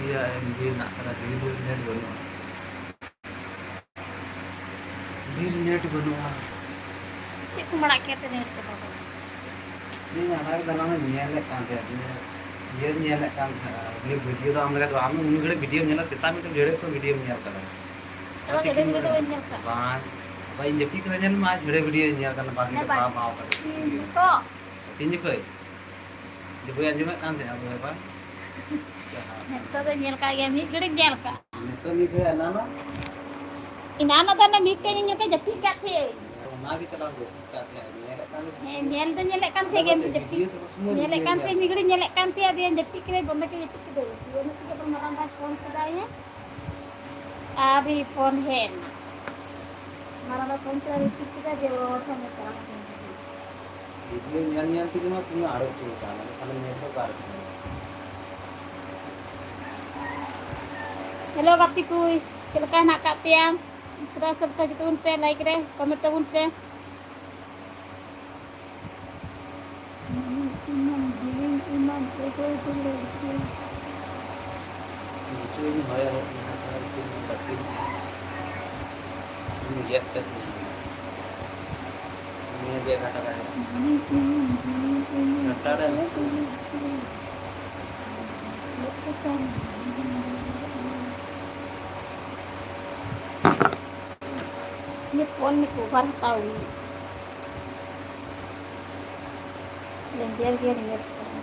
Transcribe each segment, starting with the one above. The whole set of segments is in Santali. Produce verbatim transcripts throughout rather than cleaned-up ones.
ᱤᱭᱟᱹ ᱮᱢ ᱵᱤ ᱨᱮᱱᱟᱜ ᱠᱟᱱᱟ, ᱵᱤ ᱵᱤ ᱱᱮᱴ ᱵᱟᱹᱱᱩᱜᱼᱟ᱾ ᱵᱤ ᱱᱮᱴ ᱵᱟᱹᱱᱩᱜᱼᱟ᱾ ᱪᱮᱫ ᱠᱚᱢ ᱟᱲᱟᱜ ᱠᱮᱫ ᱛᱮ ᱱᱮᱴ ᱪᱟᱵᱟ ᱠᱚᱜᱼᱟ? ᱪᱮᱫ ᱤᱧ ᱟᱲᱟᱜ ᱠᱮᱫᱟ, ᱚᱱᱟ ᱢᱟ ᱧᱮᱞᱮᱫ ᱠᱟᱱ ᱛᱟᱦᱮᱸᱫ, ᱤᱭᱟᱹ, ᱤᱭᱟᱹ ᱧᱮᱞᱮᱫ ᱠᱟᱱ ᱛᱟᱦᱮᱸᱫ, ᱩᱱᱤ ᱵᱷᱤᱰᱤᱭᱳ ᱫᱚ ᱟᱢ ᱞᱮᱠᱟ ᱫᱚ ᱵᱟᱝ, ᱟᱢ ᱩᱱ ᱜᱷᱟᱹᱲᱤᱡ ᱵᱷᱤᱰᱤᱭᱳᱢ ᱧᱮᱞᱟ, ᱥᱮᱛᱟᱜ ᱢᱤᱫᱴᱮᱱ ᱵᱮᱨᱮᱫ ᱠᱷᱚᱱ ᱵᱷᱤᱰᱤᱭᱳᱢ ᱧᱮᱞ ᱠᱟᱫᱟ᱾ ᱟᱫᱚ ᱪᱮᱫ ᱜᱷᱟᱹᱲᱤᱡ ᱠᱚᱢ ᱵᱷᱤᱰᱤᱭᱳ ᱵᱟᱹᱧ ᱧᱮᱞ ᱠᱟᱜ᱾ ᱵᱟᱝ, ᱵᱟᱝ, ᱤᱧ ᱡᱟᱹᱯᱤᱫ ᱠᱟᱛᱮ ᱧᱮᱞ ᱢᱟ, ᱟᱡ ᱡᱷᱟᱲᱮ ᱵᱷᱤᱰᱤᱭᱳᱧ ᱧᱮᱞ ᱠᱟᱫᱟ, ᱵᱟᱨ ᱦᱮᱸ, ᱢᱤᱱᱤᱴ ᱵᱟᱝ᱾ ᱵᱟᱣ ᱵᱟᱣ ᱠᱟᱛᱮ᱾ ᱦᱩᱸ, ᱱᱤᱛᱚᱜ? ᱛᱤᱱ ᱡᱚᱠᱷᱚᱡ? ᱡᱮ ᱵᱟᱹᱧ ᱟᱸᱡᱚᱢᱮᱫ ᱠᱟᱱ ᱛᱟᱦᱮᱸᱫ, ᱟᱵᱚ ᱵᱮᱯᱟᱨ᱾ ᱱᱤᱛᱚᱜ ᱫᱚ ᱧᱮᱞ ᱠᱟᱜ ᱜᱮᱭᱟ, ᱢᱤᱫ ᱜᱷᱟᱹᱲᱤᱡ ᱧᱮᱞ ᱠᱟᱜ᱾ ᱱᱤᱛᱚᱜ ᱢᱤᱫ ᱜᱷᱟᱹᱲᱤᱡ ᱮᱱᱟᱱᱚᱜ? ᱮᱱᱟᱱᱚᱜ ᱫᱚ ᱚᱱᱮ ᱢᱤᱫᱴᱮᱱ ᱤᱧ ᱧᱮᱞ ᱠᱮᱫ, ᱡᱟᱹᱯᱤᱫ ᱠᱟᱜ ᱛᱟᱦᱮᱸᱫ᱾ ᱚᱱᱟ ᱜᱮ ᱪᱟᱞᱟᱣ ᱜᱚᱫ ᱠᱟᱜ ᱛᱟᱦᱮᱸᱫ, ᱧᱮᱞᱮᱫ ᱠᱟᱱ ᱦᱮᱸ, ᱧᱮᱞ ᱫᱚ ᱧᱮᱞᱮᱫ ᱠᱟᱱ ᱛᱟᱦᱮᱸᱫ ᱜᱮ, ᱵᱷᱤᱰᱤᱭᱳ ᱛᱚ ᱥᱚᱢᱚᱭ ᱧᱮᱞᱮᱫ ᱵᱷᱤᱰᱤᱭᱳ ᱠᱟᱱ ᱛᱟᱦᱮᱸᱫ, ᱧᱮᱞ᱾ ᱢᱤᱫ ᱜᱷᱟᱹᱲᱤᱡ ᱧᱮᱞᱮᱫ ᱠᱟᱱ ᱛᱟᱦᱮᱸᱫ, ᱟᱫᱚ ᱡᱟᱹᱯᱤᱫ ᱠᱮᱫᱟᱹᱧ, ᱡᱟᱹᱯᱤᱫ ᱠᱮᱫᱟᱹᱧ᱾ ᱟᱫᱚ ᱤᱱᱟᱹ ᱛᱮᱜᱮ ᱟᱫᱚ ᱢᱟᱨᱟᱝ ᱵᱟᱭ ᱯᱷᱳᱱ ᱠᱮᱫᱟᱭ ᱦᱮᱸ᱾ ᱟᱹᱣᱨᱤ ᱯᱷᱳᱱ ᱦᱮᱡ ᱮᱱᱟ᱾ ᱢᱟᱨᱟᱝᱵᱟ ᱯᱷᱳᱱ ᱠᱮᱫᱟ, ᱨᱤᱥᱤᱵᱷ ᱠᱮᱫᱟ, ᱡᱮ ᱦᱚᱲ ᱴᱷᱮᱱ ᱢᱮᱛᱟᱜ ᱢᱮ᱾ ᱵᱷᱤᱰᱤᱭᱳ ᱧᱮᱞ ᱧᱮᱞ ᱛᱮᱜᱮ ᱢᱟ ᱯᱩᱨᱟᱹ ᱟᱲᱟᱜ ᱩᱛᱟᱹᱨ ᱠᱟᱱᱟ, ᱟᱫᱚ ᱛᱟᱦᱞᱮ ᱧᱮᱞ ᱫᱚ ᱚᱠᱟ ᱨᱮ? ᱦᱮᱞᱳ ᱜᱟᱛᱮ ᱠᱚ, ᱪᱮᱫ ᱞᱮᱠᱟ ᱦᱮᱱᱟᱜ ᱟᱠᱟᱫ ᱯᱮᱭᱟ? ᱩᱥᱟᱹᱨᱟ ᱩᱥᱟᱹᱨᱟ ᱛᱮ ᱦᱤᱡᱩᱜ ᱛᱟᱵᱚᱱ ᱯᱮ, ᱞᱟᱭᱤᱠ ᱨᱮ, ᱠᱚᱢᱮᱱᱴ ᱛᱟᱵᱚᱱ ᱯᱮ᱾ ᱤᱧᱟᱹᱜ ᱯᱷᱳᱱ ᱱᱤᱛᱚᱜ ᱚᱵᱷᱟᱨ ᱦᱟᱛᱟᱣ ᱦᱩᱭᱩᱜ᱾ ᱞᱮᱸᱡᱮᱨ ᱜᱮ ᱞᱮᱸᱡᱮᱨ ᱠᱟᱱᱟ᱾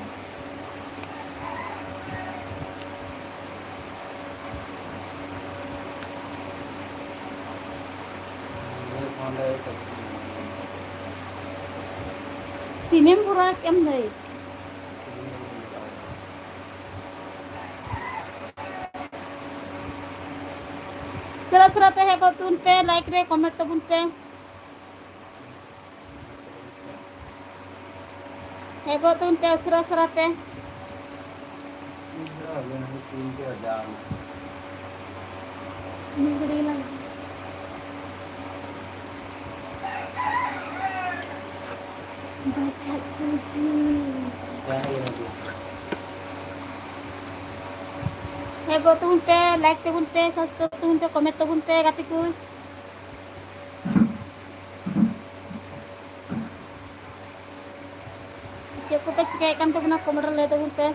ᱥᱤᱢᱮᱢ ᱵᱷᱚᱨᱟᱣ ᱠᱮᱫ ᱟᱢ ᱫᱟᱹᱭ? ᱥᱮᱨᱟ ᱥᱮᱨᱟ ᱛᱮ ᱦᱮᱡ ᱜᱚᱫ ᱛᱟᱵᱚᱱ ᱯᱮ, ᱞᱟᱭᱤᱠ ᱨᱮ ᱠᱚᱢᱮᱱᱴ ᱛᱟᱵᱚᱱ ᱯᱮ᱾ ᱦᱮᱡ ᱜᱚᱫ ᱛᱟᱵᱚᱱ ᱯᱮ ᱩᱥᱟᱹᱨᱟ ᱩᱥᱟᱹᱨᱟ ᱛᱮ᱾ ᱢᱤᱫ ᱜᱷᱟᱹᱲᱤ ᱞᱟᱝ᱾ ᱵᱟᱪᱷᱟ ᱪᱩᱡᱤ᱾ ᱜᱚᱫ ᱛᱟᱵᱚᱱ ᱯᱮ, like ᱛᱟᱵᱚᱱ ᱯᱮ, subscribe ᱛᱟᱵᱚᱱ ᱯᱮ, comment ᱛᱟᱵᱚᱱ ᱯᱮ ᱜᱟᱛᱮ ᱠᱚ᱾ ᱪᱮᱫ ᱠᱚᱯᱮ ᱪᱤᱠᱟᱹᱭᱮᱫ ᱠᱟᱱ ᱛᱟᱵᱚᱱᱟ, comment ᱨᱮ ᱞᱟᱹᱭ ᱛᱟᱵᱚᱱ ᱯᱮ᱾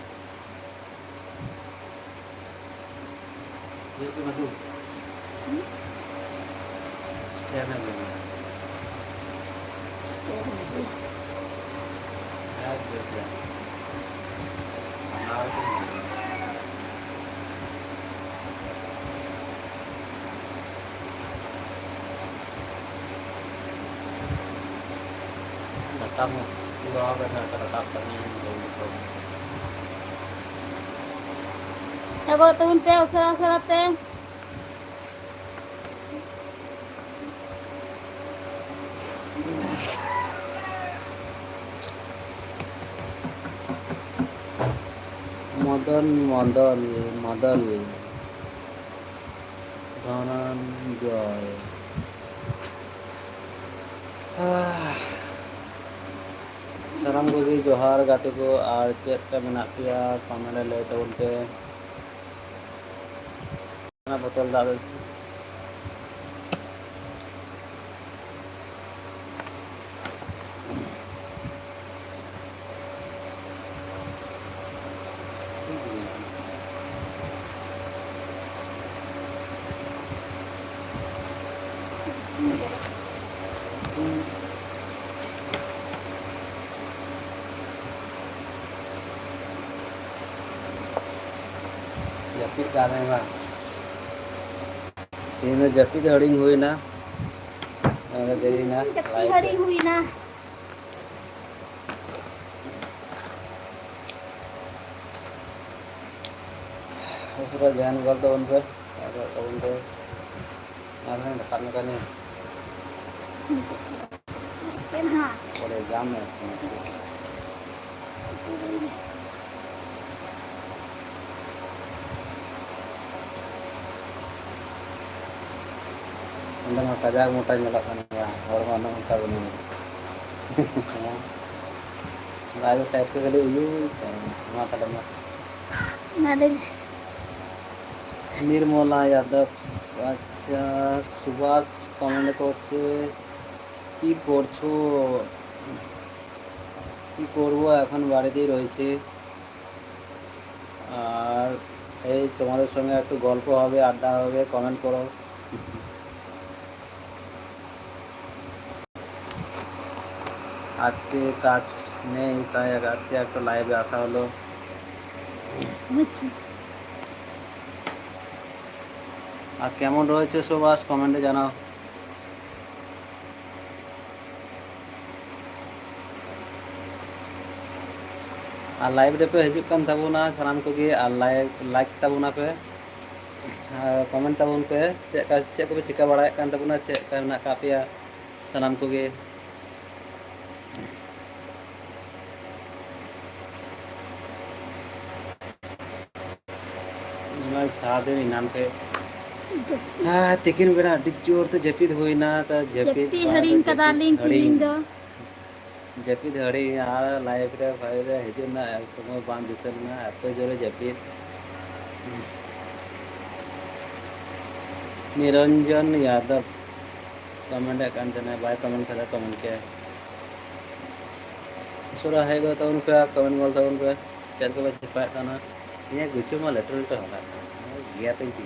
ᱫᱟᱠᱟ ᱢᱟ ᱩᱛᱩ ᱫᱚ ᱵᱟᱝ ᱨᱮᱦᱚᱸ ᱨᱟᱠᱟᱵ ᱠᱟᱹᱢᱤ ᱦᱩᱭᱩᱜ ᱛᱟᱵᱚᱱᱟ᱾ ᱮᱜᱚᱜ ᱛᱟᱵᱚᱱ ᱯᱮ ᱩᱥᱟᱹᱨᱟ ᱩᱥᱟᱹᱨᱟ ᱛᱮ᱾ ᱢᱚᱫᱚᱱ ᱢᱚᱫᱚᱞ ᱢᱚᱫᱚᱞ ᱫᱷᱚᱱᱚᱱᱡᱚᱭ᱾ ᱟᱦ᱾ ᱥᱟᱱᱟᱢ ᱠᱚᱜᱮ ᱡᱚᱦᱟᱨ ᱜᱟᱛᱮ ᱠᱚ, ᱟᱨ ᱪᱮᱫ ᱞᱮᱠᱟ ᱢᱮᱱᱟᱜ ᱯᱮᱭᱟ comment ᱨᱮ ᱞᱟᱹᱭ ᱛᱟᱵᱚᱱ ᱯᱮ᱾ ᱚᱱᱟ ᱵᱚᱛᱚᱞ ᱫᱟᱜ ᱫᱚ ᱡᱟᱹᱯᱤᱫ ᱠᱟᱜ ᱢᱮ ᱢᱟ᱾ ᱛᱮᱦᱮᱧ ᱫᱚ ᱡᱟᱹᱯᱤᱫ ᱦᱤᱲᱤᱧ ᱦᱩᱭᱱᱟ᱾ ᱚᱱᱟ ᱫᱮᱨᱤᱭᱮᱱᱟ᱾ ᱡᱟᱹᱯᱤᱫ ᱦᱤᱲᱤᱧ ᱦᱩᱭᱱᱟ᱾ ᱩᱥᱟᱹᱨᱟ ᱡᱟᱦᱟᱱ ᱜᱚᱞ ᱛᱟᱵᱚᱱ ᱯᱮ, ᱟᱨ ᱛᱟᱵᱚᱱ ᱯᱮ᱾ ᱟᱨ ᱦᱚᱸ ᱨᱟᱠᱟᱵ ᱞᱮᱠᱟ ᱱᱤᱭᱟᱹ᱾ ᱪᱮᱫ ᱦᱟᱸᱜ? ᱯᱚᱨᱮ ᱡᱟᱢ ᱢᱮ᱾ ᱚᱸᱰᱮ ᱢᱟ ᱠᱟᱡᱟᱠ ᱢᱚᱴᱟ ᱧᱮᱞᱚᱜ ᱠᱟᱱ ᱜᱮᱭᱟ, ᱦᱚᱲ ᱢᱟ ᱩᱱᱟᱹᱜ ᱚᱱᱠᱟ ᱵᱟᱹᱱᱩᱜ᱾ ᱟᱫᱚ side ᱠᱚ ᱠᱷᱟᱹᱞᱤ ᱤᱭᱟᱹ, ᱢᱟ ᱛᱟᱦᱞᱮ ᱢᱟ᱾ ᱢᱟ ᱞᱟᱹᱭ ᱢᱮ᱾ নির্মলা যাদব। আচ্ছা, সুভাষ কমেন্ট করছে, "কি করছো?" কি করবো, এখন বাড়িতেই রয়েছি। আর এই তোমাদের সঙ্গে একটু গল্প হবে, আড্ডা হবে, কমেন্ট করো। আজকে কাজ নেই, তাই আজকে একটা লাইভে আসা হলো। বুঝছি। আর কেমন রয়েছে সুভাষ, কমেন্টে জানাও। ᱟᱨ ᱞᱟᱭᱤᱵᱷ ᱨᱮᱯᱮ ᱦᱤᱡᱩᱜ ᱠᱟᱱ ᱛᱟᱵᱚᱱᱟ ᱥᱟᱱᱟᱢ ᱠᱚᱜᱮ, ᱟᱨ ᱞᱟᱭᱤᱠ, ᱞᱟᱭᱤᱠ ᱛᱟᱵᱚᱱᱟ ᱯᱮ, ᱟᱨ ᱠᱚᱢᱮᱱᱴ ᱛᱟᱵᱚᱱ ᱯᱮ, ᱪᱮᱫ ᱞᱮᱠᱟ, ᱪᱮᱫ ᱠᱚᱯᱮ ᱪᱤᱠᱟᱹ ᱵᱟᱲᱟᱭᱮᱫ ᱠᱟᱱ ᱛᱟᱵᱚᱱᱟ, ᱪᱮᱫ ᱞᱮᱠᱟ ᱢᱮᱱᱟᱜ ᱟᱠᱟᱫ ᱯᱮᱭᱟ ᱥᱟᱱᱟᱢ ᱠᱚᱜᱮ᱾ ᱚᱱᱟ ᱥᱟᱨᱟᱫᱤᱱ ᱮᱱᱟᱱ ᱠᱷᱚᱡ᱾ ᱦᱮᱸ, ᱛᱤᱠᱤᱱ ᱵᱮᱲᱟ ᱟᱹᱰᱤ ᱡᱳᱨ ᱛᱮ ᱡᱟᱹᱯᱤᱫ ᱦᱩᱭᱱᱟ, ᱛᱚ ᱡᱟᱹᱯᱤᱫ ᱡᱟᱹᱯᱤᱫ ᱵᱟᱝ ᱦᱤᱲᱤᱧ ᱫᱚ ᱡᱟᱹᱯᱤᱫ ᱠᱟᱫᱟᱞᱤᱧ ᱦᱤᱲᱤᱧ᱾ ᱛᱤᱦᱤᱧ ᱫᱚ᱾ ᱡᱟᱹᱯᱤᱫ ᱦᱤᱲᱤᱧ ᱟᱨ ᱞᱟᱭᱤᱵᱷ ᱨᱮ ᱵᱷᱟᱭ ᱨᱮ ᱦᱤᱡᱩᱜ ᱨᱮᱱᱟᱜ ᱥᱚᱢᱚᱭ ᱵᱟᱝ ᱫᱤᱥᱟᱹ ᱞᱮᱱᱟ, ᱮᱛᱚ ᱡᱳᱨᱮ ᱡᱟᱹᱯᱤᱫ᱾ ᱱᱤᱨᱚᱧᱡᱚᱱ ᱭᱟᱫᱚᱵ ᱠᱚᱢᱮᱱᱴ ᱮᱫ ᱠᱟᱱ ᱛᱟᱦᱮᱱᱟ, ᱵᱟᱭ ᱠᱚᱢᱮᱱᱴ ᱠᱟᱫᱟ, ᱠᱚᱢᱮᱱᱴ ᱠᱮᱫ᱾ ᱩᱥᱟᱹᱨᱟ ᱦᱮᱡ ᱜᱚᱫ ᱛᱟᱵᱚᱱ ᱯᱮ, ᱠᱚᱢᱮᱱᱴ ᱜᱚᱫ ᱛᱟᱵᱚᱱ ᱯᱮ, ᱪᱮᱫ ᱠᱚᱯᱮ ᱪᱮᱠᱟᱭᱮᱫ ᱠᱟᱱᱟ᱾ ᱤᱧᱟᱹᱜ ᱜᱩᱪᱩ ᱢᱟ ᱞᱟᱹᱴᱩ ᱞᱟᱹᱴᱩ ᱦᱟᱞᱟᱜ ᱠᱟᱱᱟ, ᱜᱮᱫ ᱟᱹᱧ ᱛᱤ᱾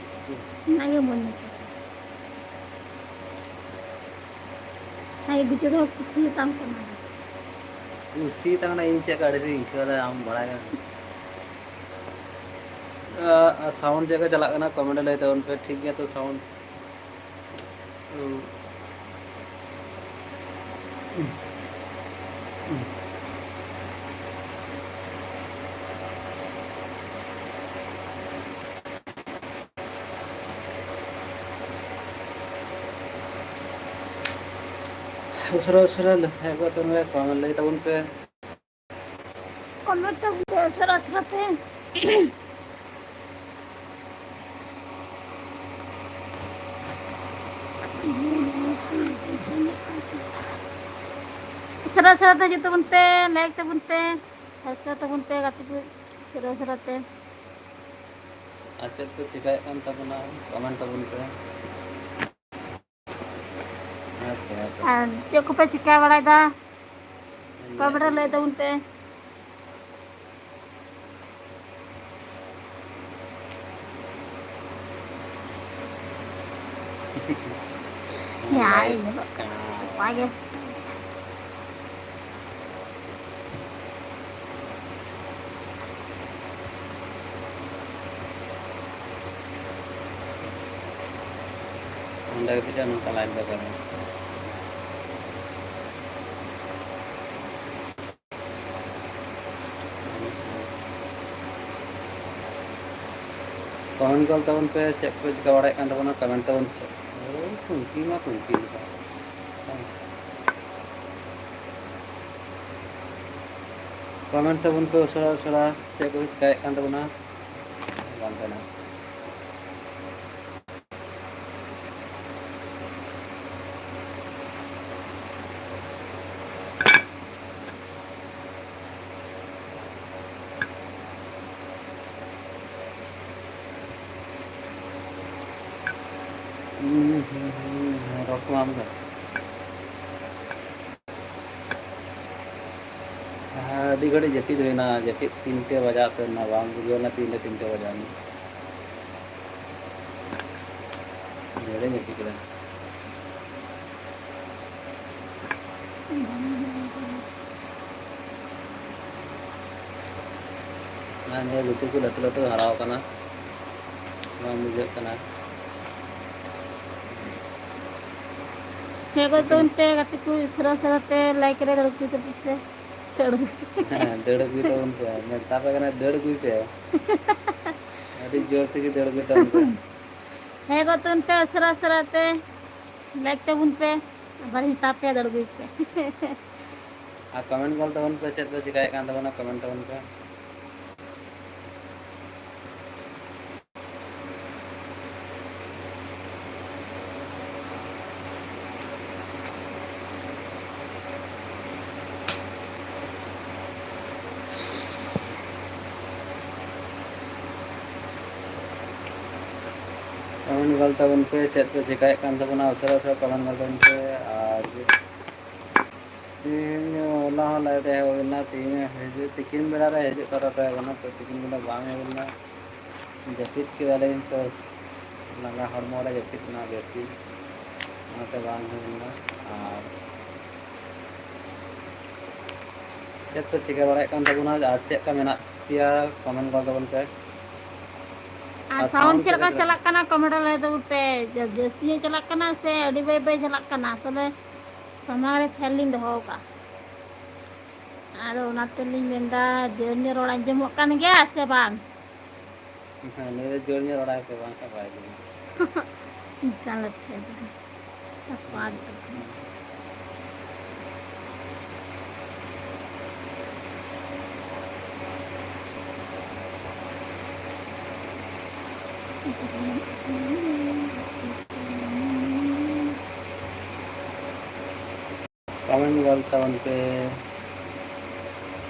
ᱚᱱᱟᱜᱮ ᱢᱚᱡᱽ ᱧᱚᱜ᱾ ᱟᱭ ᱜᱩᱪᱩ ᱫᱚ ᱠᱩᱥᱤᱭᱟᱛᱟᱢ ᱠᱟᱱᱟ᱾ ᱠᱩᱥᱤᱭᱟᱛᱟᱢ ᱠᱟᱱᱟ, ᱤᱧ ᱪᱮᱫ ᱞᱮᱠᱟ ᱟᱹᱲᱤᱥᱤᱧ ᱟᱹᱭᱠᱟᱹᱣ ᱫᱟ, ᱟᱢ ᱵᱟᱲᱟᱭ ᱠᱟᱱᱟ᱾ ᱟᱨ ᱥᱟᱣᱩᱱᱰ ᱪᱮᱫ ᱞᱮᱠᱟ ᱪᱟᱞᱟᱜ ᱠᱟᱱᱟ, ᱠᱚᱢᱮᱱᱴ ᱨᱮ ᱞᱟᱹᱭ ᱛᱟᱵᱚᱱ ᱯᱮ, ᱴᱷᱤᱠ ᱜᱮᱭᱟ ᱛᱚ ᱥᱟᱣᱩᱱᱰ? ᱩᱥᱟᱹᱨᱟ ᱩᱥᱟᱹᱨᱟ ᱞᱮᱠᱷᱟ ᱠᱚ ᱛᱟᱵᱚᱱ ᱯᱮ, ᱠᱚᱢᱮᱱᱴ ᱞᱟᱹᱭ ᱛᱟᱵᱚᱱ ᱯᱮ᱾ ᱠᱚᱢᱮᱱᱴ ᱛᱟᱵᱚᱱ ᱯᱮ ᱩᱥᱟᱹᱨᱟ ᱩᱥᱟᱹᱨᱟ ᱛᱮ᱾ ᱩᱥᱟᱹᱨᱟ ᱩᱥᱟᱹᱨᱟ ᱛᱮ ᱦᱤᱡᱩᱜ ᱛᱟᱵᱚᱱ ᱯᱮ, ᱞᱟᱭᱤᱠ ᱛᱟᱵᱚᱱ ᱯᱮ, ᱥᱟᱵᱥᱠᱨᱟᱭᱤᱵ ᱛᱟᱵᱚᱱ ᱯᱮ ᱜᱟᱛᱮ ᱠᱚ, ᱩᱥᱟᱹᱨᱟ ᱩᱥᱟᱹᱨᱟ ᱛᱮ᱾ ᱟᱨ ᱪᱮᱫ ᱠᱚ ᱪᱮᱠᱟᱭᱮᱫ ᱠᱟᱱ ᱛᱟᱵᱚᱱᱟ, ᱠᱚᱢᱮᱱᱴ ᱛᱟᱵᱚᱱ ᱯᱮ᱾ ᱟᱪᱪᱷᱟ, ᱟᱪᱪᱷᱟ᱾ ᱟᱨ ᱪᱮᱫ ᱠᱚᱯᱮ ᱪᱤᱠᱟᱹ ᱵᱟᱲᱟᱭᱮᱫᱟ? ᱠᱚᱢᱮᱱᱴ ᱨᱮ ᱞᱟᱹᱭ ᱛᱟᱵᱚᱱ ᱯᱮ᱾ ᱧᱟᱭ ᱧᱮᱞᱚᱜ ᱠᱟᱱᱟ, ᱱᱟᱯᱟᱭ ᱜᱮ᱾ ᱚᱸᱰᱮ ᱜᱮ ᱵᱩᱡᱷᱟᱹᱜᱼᱟ ᱱᱚᱝᱠᱟ ᱞᱟᱭᱤᱵᱷ ᱫᱚ ᱠᱟᱱᱟ᱾ ᱠᱚᱢᱮᱱᱴ ᱜᱚᱫ ᱛᱟᱵᱚᱱ ᱯᱮ, ᱪᱮᱫ ᱠᱚ ᱪᱤᱠᱟᱹ ᱵᱟᱲᱟᱭᱮᱫ ᱠᱟᱱ ᱛᱟᱵᱚᱱᱟ, ᱠᱚᱢᱮᱱᱴ ᱛᱟᱵᱚᱱ ᱯᱮ᱾ ᱳᱭ ᱠᱷᱩᱱᱴᱤ ᱢᱟ ᱠᱷᱩᱱᱴᱤ ᱞᱮᱠᱟ᱾ ᱠᱚᱢᱮᱱᱴ ᱛᱟᱵᱚᱱ ᱯᱮ ᱩᱥᱟᱹᱨᱟ ᱩᱥᱟᱹᱨᱟ, ᱪᱮᱫ ᱠᱚ ᱪᱤᱠᱟᱹᱭᱮᱫ ᱠᱟᱱ ᱛᱟᱵᱚᱱᱟ, ᱵᱟᱝ ᱠᱟᱱᱟ᱾ ᱦᱩᱸ, ᱦᱩᱸ, ᱦᱩᱸ, ᱦᱩᱸ, ᱨᱚᱲ ᱠᱚ ᱵᱟᱝ ᱟᱸᱡᱚᱢᱚᱜ ᱠᱟᱱᱟ᱾ ᱦᱮᱸ, ᱟᱹᱰᱤ ᱜᱷᱟᱹᱲᱤᱡ ᱡᱟᱹᱯᱤᱫ ᱦᱩᱭᱱᱟ, ᱡᱟᱹᱯᱤᱫ ᱛᱤᱱᱴᱮ ᱵᱟᱡᱟᱣ ᱩᱛᱟᱹᱨ ᱮᱱᱟ, ᱵᱟᱝ ᱵᱩᱡᱷᱟᱹᱣ ᱮᱱᱟ ᱛᱤᱱᱨᱮ ᱛᱤᱱᱴᱮ ᱵᱟᱡᱟᱣ ᱮᱱᱟ᱾ ᱟᱹᱰᱤ ᱜᱷᱟᱹᱲᱤᱡ ᱡᱟᱹᱯᱤᱫ ᱠᱮᱫᱟ᱾ ᱟᱨ ᱱᱤᱭᱟᱹ ᱞᱩᱛᱩᱨ ᱠᱚ ᱞᱟᱹᱴᱩ ᱞᱟᱹᱴᱩ ᱦᱟᱨᱟᱣ ᱠᱟᱱᱟ, ᱵᱟᱝ ᱵᱩᱡᱷᱟᱹᱜ ᱠᱟᱱᱟ᱾ ᱦᱮᱸ ᱜᱚ, ᱛᱚ ᱚᱱᱛᱮ ᱜᱟᱛᱮ ᱠᱚ ᱩᱥᱟᱹᱨᱟ ᱩᱥᱟᱹᱨᱟ ᱛᱮ ᱞᱟᱭᱤᱠ ᱨᱮ ᱫᱟᱹᱲ ᱦᱚᱪᱚᱭ ᱛᱟᱵᱚᱱ ᱯᱮ᱾ ᱫᱟᱹᱲ᱾ ᱦᱮᱸ, ᱫᱟᱹᱲ ᱟᱹᱜᱩᱭ ᱛᱟᱵᱚᱱ ᱯᱮ, ᱢᱮᱛᱟ ᱯᱮ ᱠᱟᱱᱟ ᱫᱟᱹᱲ ᱟᱹᱜᱩᱭ ᱯᱮ᱾ ᱟᱹᱰᱤ ᱡᱳᱨ ᱛᱮᱜᱮ ᱫᱟᱹᱲ ᱟᱹᱜᱩᱭ ᱛᱟᱵᱚᱱ ᱯᱮ᱾ ᱦᱮᱸ ᱜᱚ, ᱛᱚ ᱚᱱᱛᱮ ᱩᱥᱟᱹᱨᱟ ᱩᱥᱟᱹᱨᱟ ᱛᱮ ᱞᱟᱭᱤᱠ ᱛᱟᱵᱚᱱ ᱯᱮ, ᱟᱵᱟᱨ ᱢᱮᱛᱟ ᱯᱮᱭᱟ ᱫᱟᱹᱲ ᱟᱹᱜᱩᱭ ᱯᱮ᱾ ᱟᱨ ᱠᱚᱢᱮᱱᱴ ᱜᱚᱫ ᱛᱟᱵᱚᱱ ᱯᱮ, ᱪᱮᱫ ᱯᱮ ᱪᱮᱠᱟᱭᱮᱫ ᱠᱟᱱ ᱛᱟᱵᱚᱱᱟ, ᱠᱚᱢᱮᱱᱴ ᱛᱟᱵᱚᱱ ᱯᱮ᱾ ᱠᱚᱢᱮᱱᱴ ᱜᱚᱞ ᱛᱟᱵᱚᱱ ᱯᱮ, ᱪᱮᱫ ᱯᱮ ᱪᱮᱠᱟᱭᱮᱫ ᱠᱟᱱ ᱛᱟᱵᱚᱱᱟ, ᱩᱥᱟᱹᱨᱟ ᱩᱥᱟᱹᱨᱟ ᱠᱚᱢᱮᱱᱴ ᱜᱚᱞ ᱛᱟᱵᱚᱱ ᱯᱮ᱾ ᱟᱨ ᱛᱮᱦᱮᱧ ᱦᱚᱞᱟ ᱦᱚᱸ ᱞᱟᱭᱤᱴ ᱦᱮᱡ ᱦᱩᱭ ᱞᱮᱱᱟ, ᱛᱮᱦᱮᱧ ᱦᱤᱡᱩᱜ ᱛᱤᱠᱤᱱ ᱵᱮᱲᱟ ᱨᱮ ᱦᱤᱡᱩᱜ ᱠᱟᱛᱷᱟ ᱛᱟᱦᱮᱸ ᱠᱟᱱᱟ, ᱛᱚ ᱛᱤᱠᱤᱱ ᱵᱮᱲᱟ ᱵᱟᱝ ᱦᱮᱡ ᱞᱮᱱᱟ᱾ ᱡᱟᱹᱯᱤᱫ ᱠᱮᱫᱟᱞᱤᱧ, ᱛᱚ ᱞᱟᱸᱜᱟ ᱦᱚᱲᱢᱚ ᱨᱮ ᱡᱟᱹᱯᱤᱫ ᱨᱮᱱᱟᱜ ᱵᱮᱥᱤ, ᱚᱱᱟᱛᱮ ᱵᱟᱝ ᱦᱩᱭ ᱞᱮᱱᱟ᱾ ᱟᱨ ᱪᱮᱫ ᱯᱮ ᱪᱤᱠᱟᱹ ᱵᱟᱲᱟᱭᱮᱫ ᱠᱟᱱ ᱛᱟᱵᱚᱱᱟ ᱟᱨ ᱪᱮᱫ ᱞᱮᱠᱟ ᱢᱮᱱᱟᱜ ᱯᱮᱭᱟ, ᱠᱚᱢᱮᱱᱴ ᱜᱚᱫ ᱛᱟᱵᱚᱱ ᱯᱮ᱾ ᱟᱨ ᱥᱟᱣᱩᱱᱰ ᱪᱮᱫ ᱞᱮᱠᱟ ᱪᱟᱞᱟᱜ ᱠᱟᱱᱟ, ᱠᱚᱢᱮᱱᱴ ᱨᱮ ᱞᱟᱹᱭ ᱛᱟᱵᱚᱱ ᱯᱮ᱾ ᱡᱟᱹᱥᱛᱤ ᱧᱚᱜ ᱪᱟᱞᱟᱜ ᱠᱟᱱᱟ ᱥᱮ ᱟᱹᱰᱤ ᱵᱟᱹᱭ ᱵᱟᱹᱭ ᱪᱟᱞᱟᱜ ᱠᱟᱱᱟ? ᱟᱥᱚᱞᱮ ᱥᱟᱢᱟᱝ ᱨᱮ ᱯᱷᱮᱱ ᱞᱤᱧ ᱫᱚᱦᱚ ᱟᱠᱟᱫᱼᱟ, ᱟᱫᱚ ᱚᱱᱟ ᱛᱮᱞᱤᱧ ᱢᱮᱱᱫᱟ ᱡᱳᱨ ᱧᱚᱜ ᱨᱚᱲ ᱟᱸᱡᱚᱢᱚᱜ ᱠᱟᱱ ᱜᱮᱭᱟ ᱥᱮ ᱵᱟᱝ? ᱦᱮᱸ, ᱱᱩᱭ ᱫᱚ ᱡᱳᱨ ᱧᱚᱜ ᱨᱚᱲᱟᱭ ᱯᱮ, ᱵᱟᱝᱠᱷᱟᱱ ᱵᱟᱭ ᱟᱸᱡᱚᱢᱟ᱾ ᱪᱤᱠᱟ ᱞᱮᱠᱟ ᱫᱚ ᱛᱟᱯᱟᱫ᱾ ᱠᱚᱢᱮᱱᱴ ᱜᱚᱞ ᱛᱟᱵᱚᱱ ᱯᱮ᱾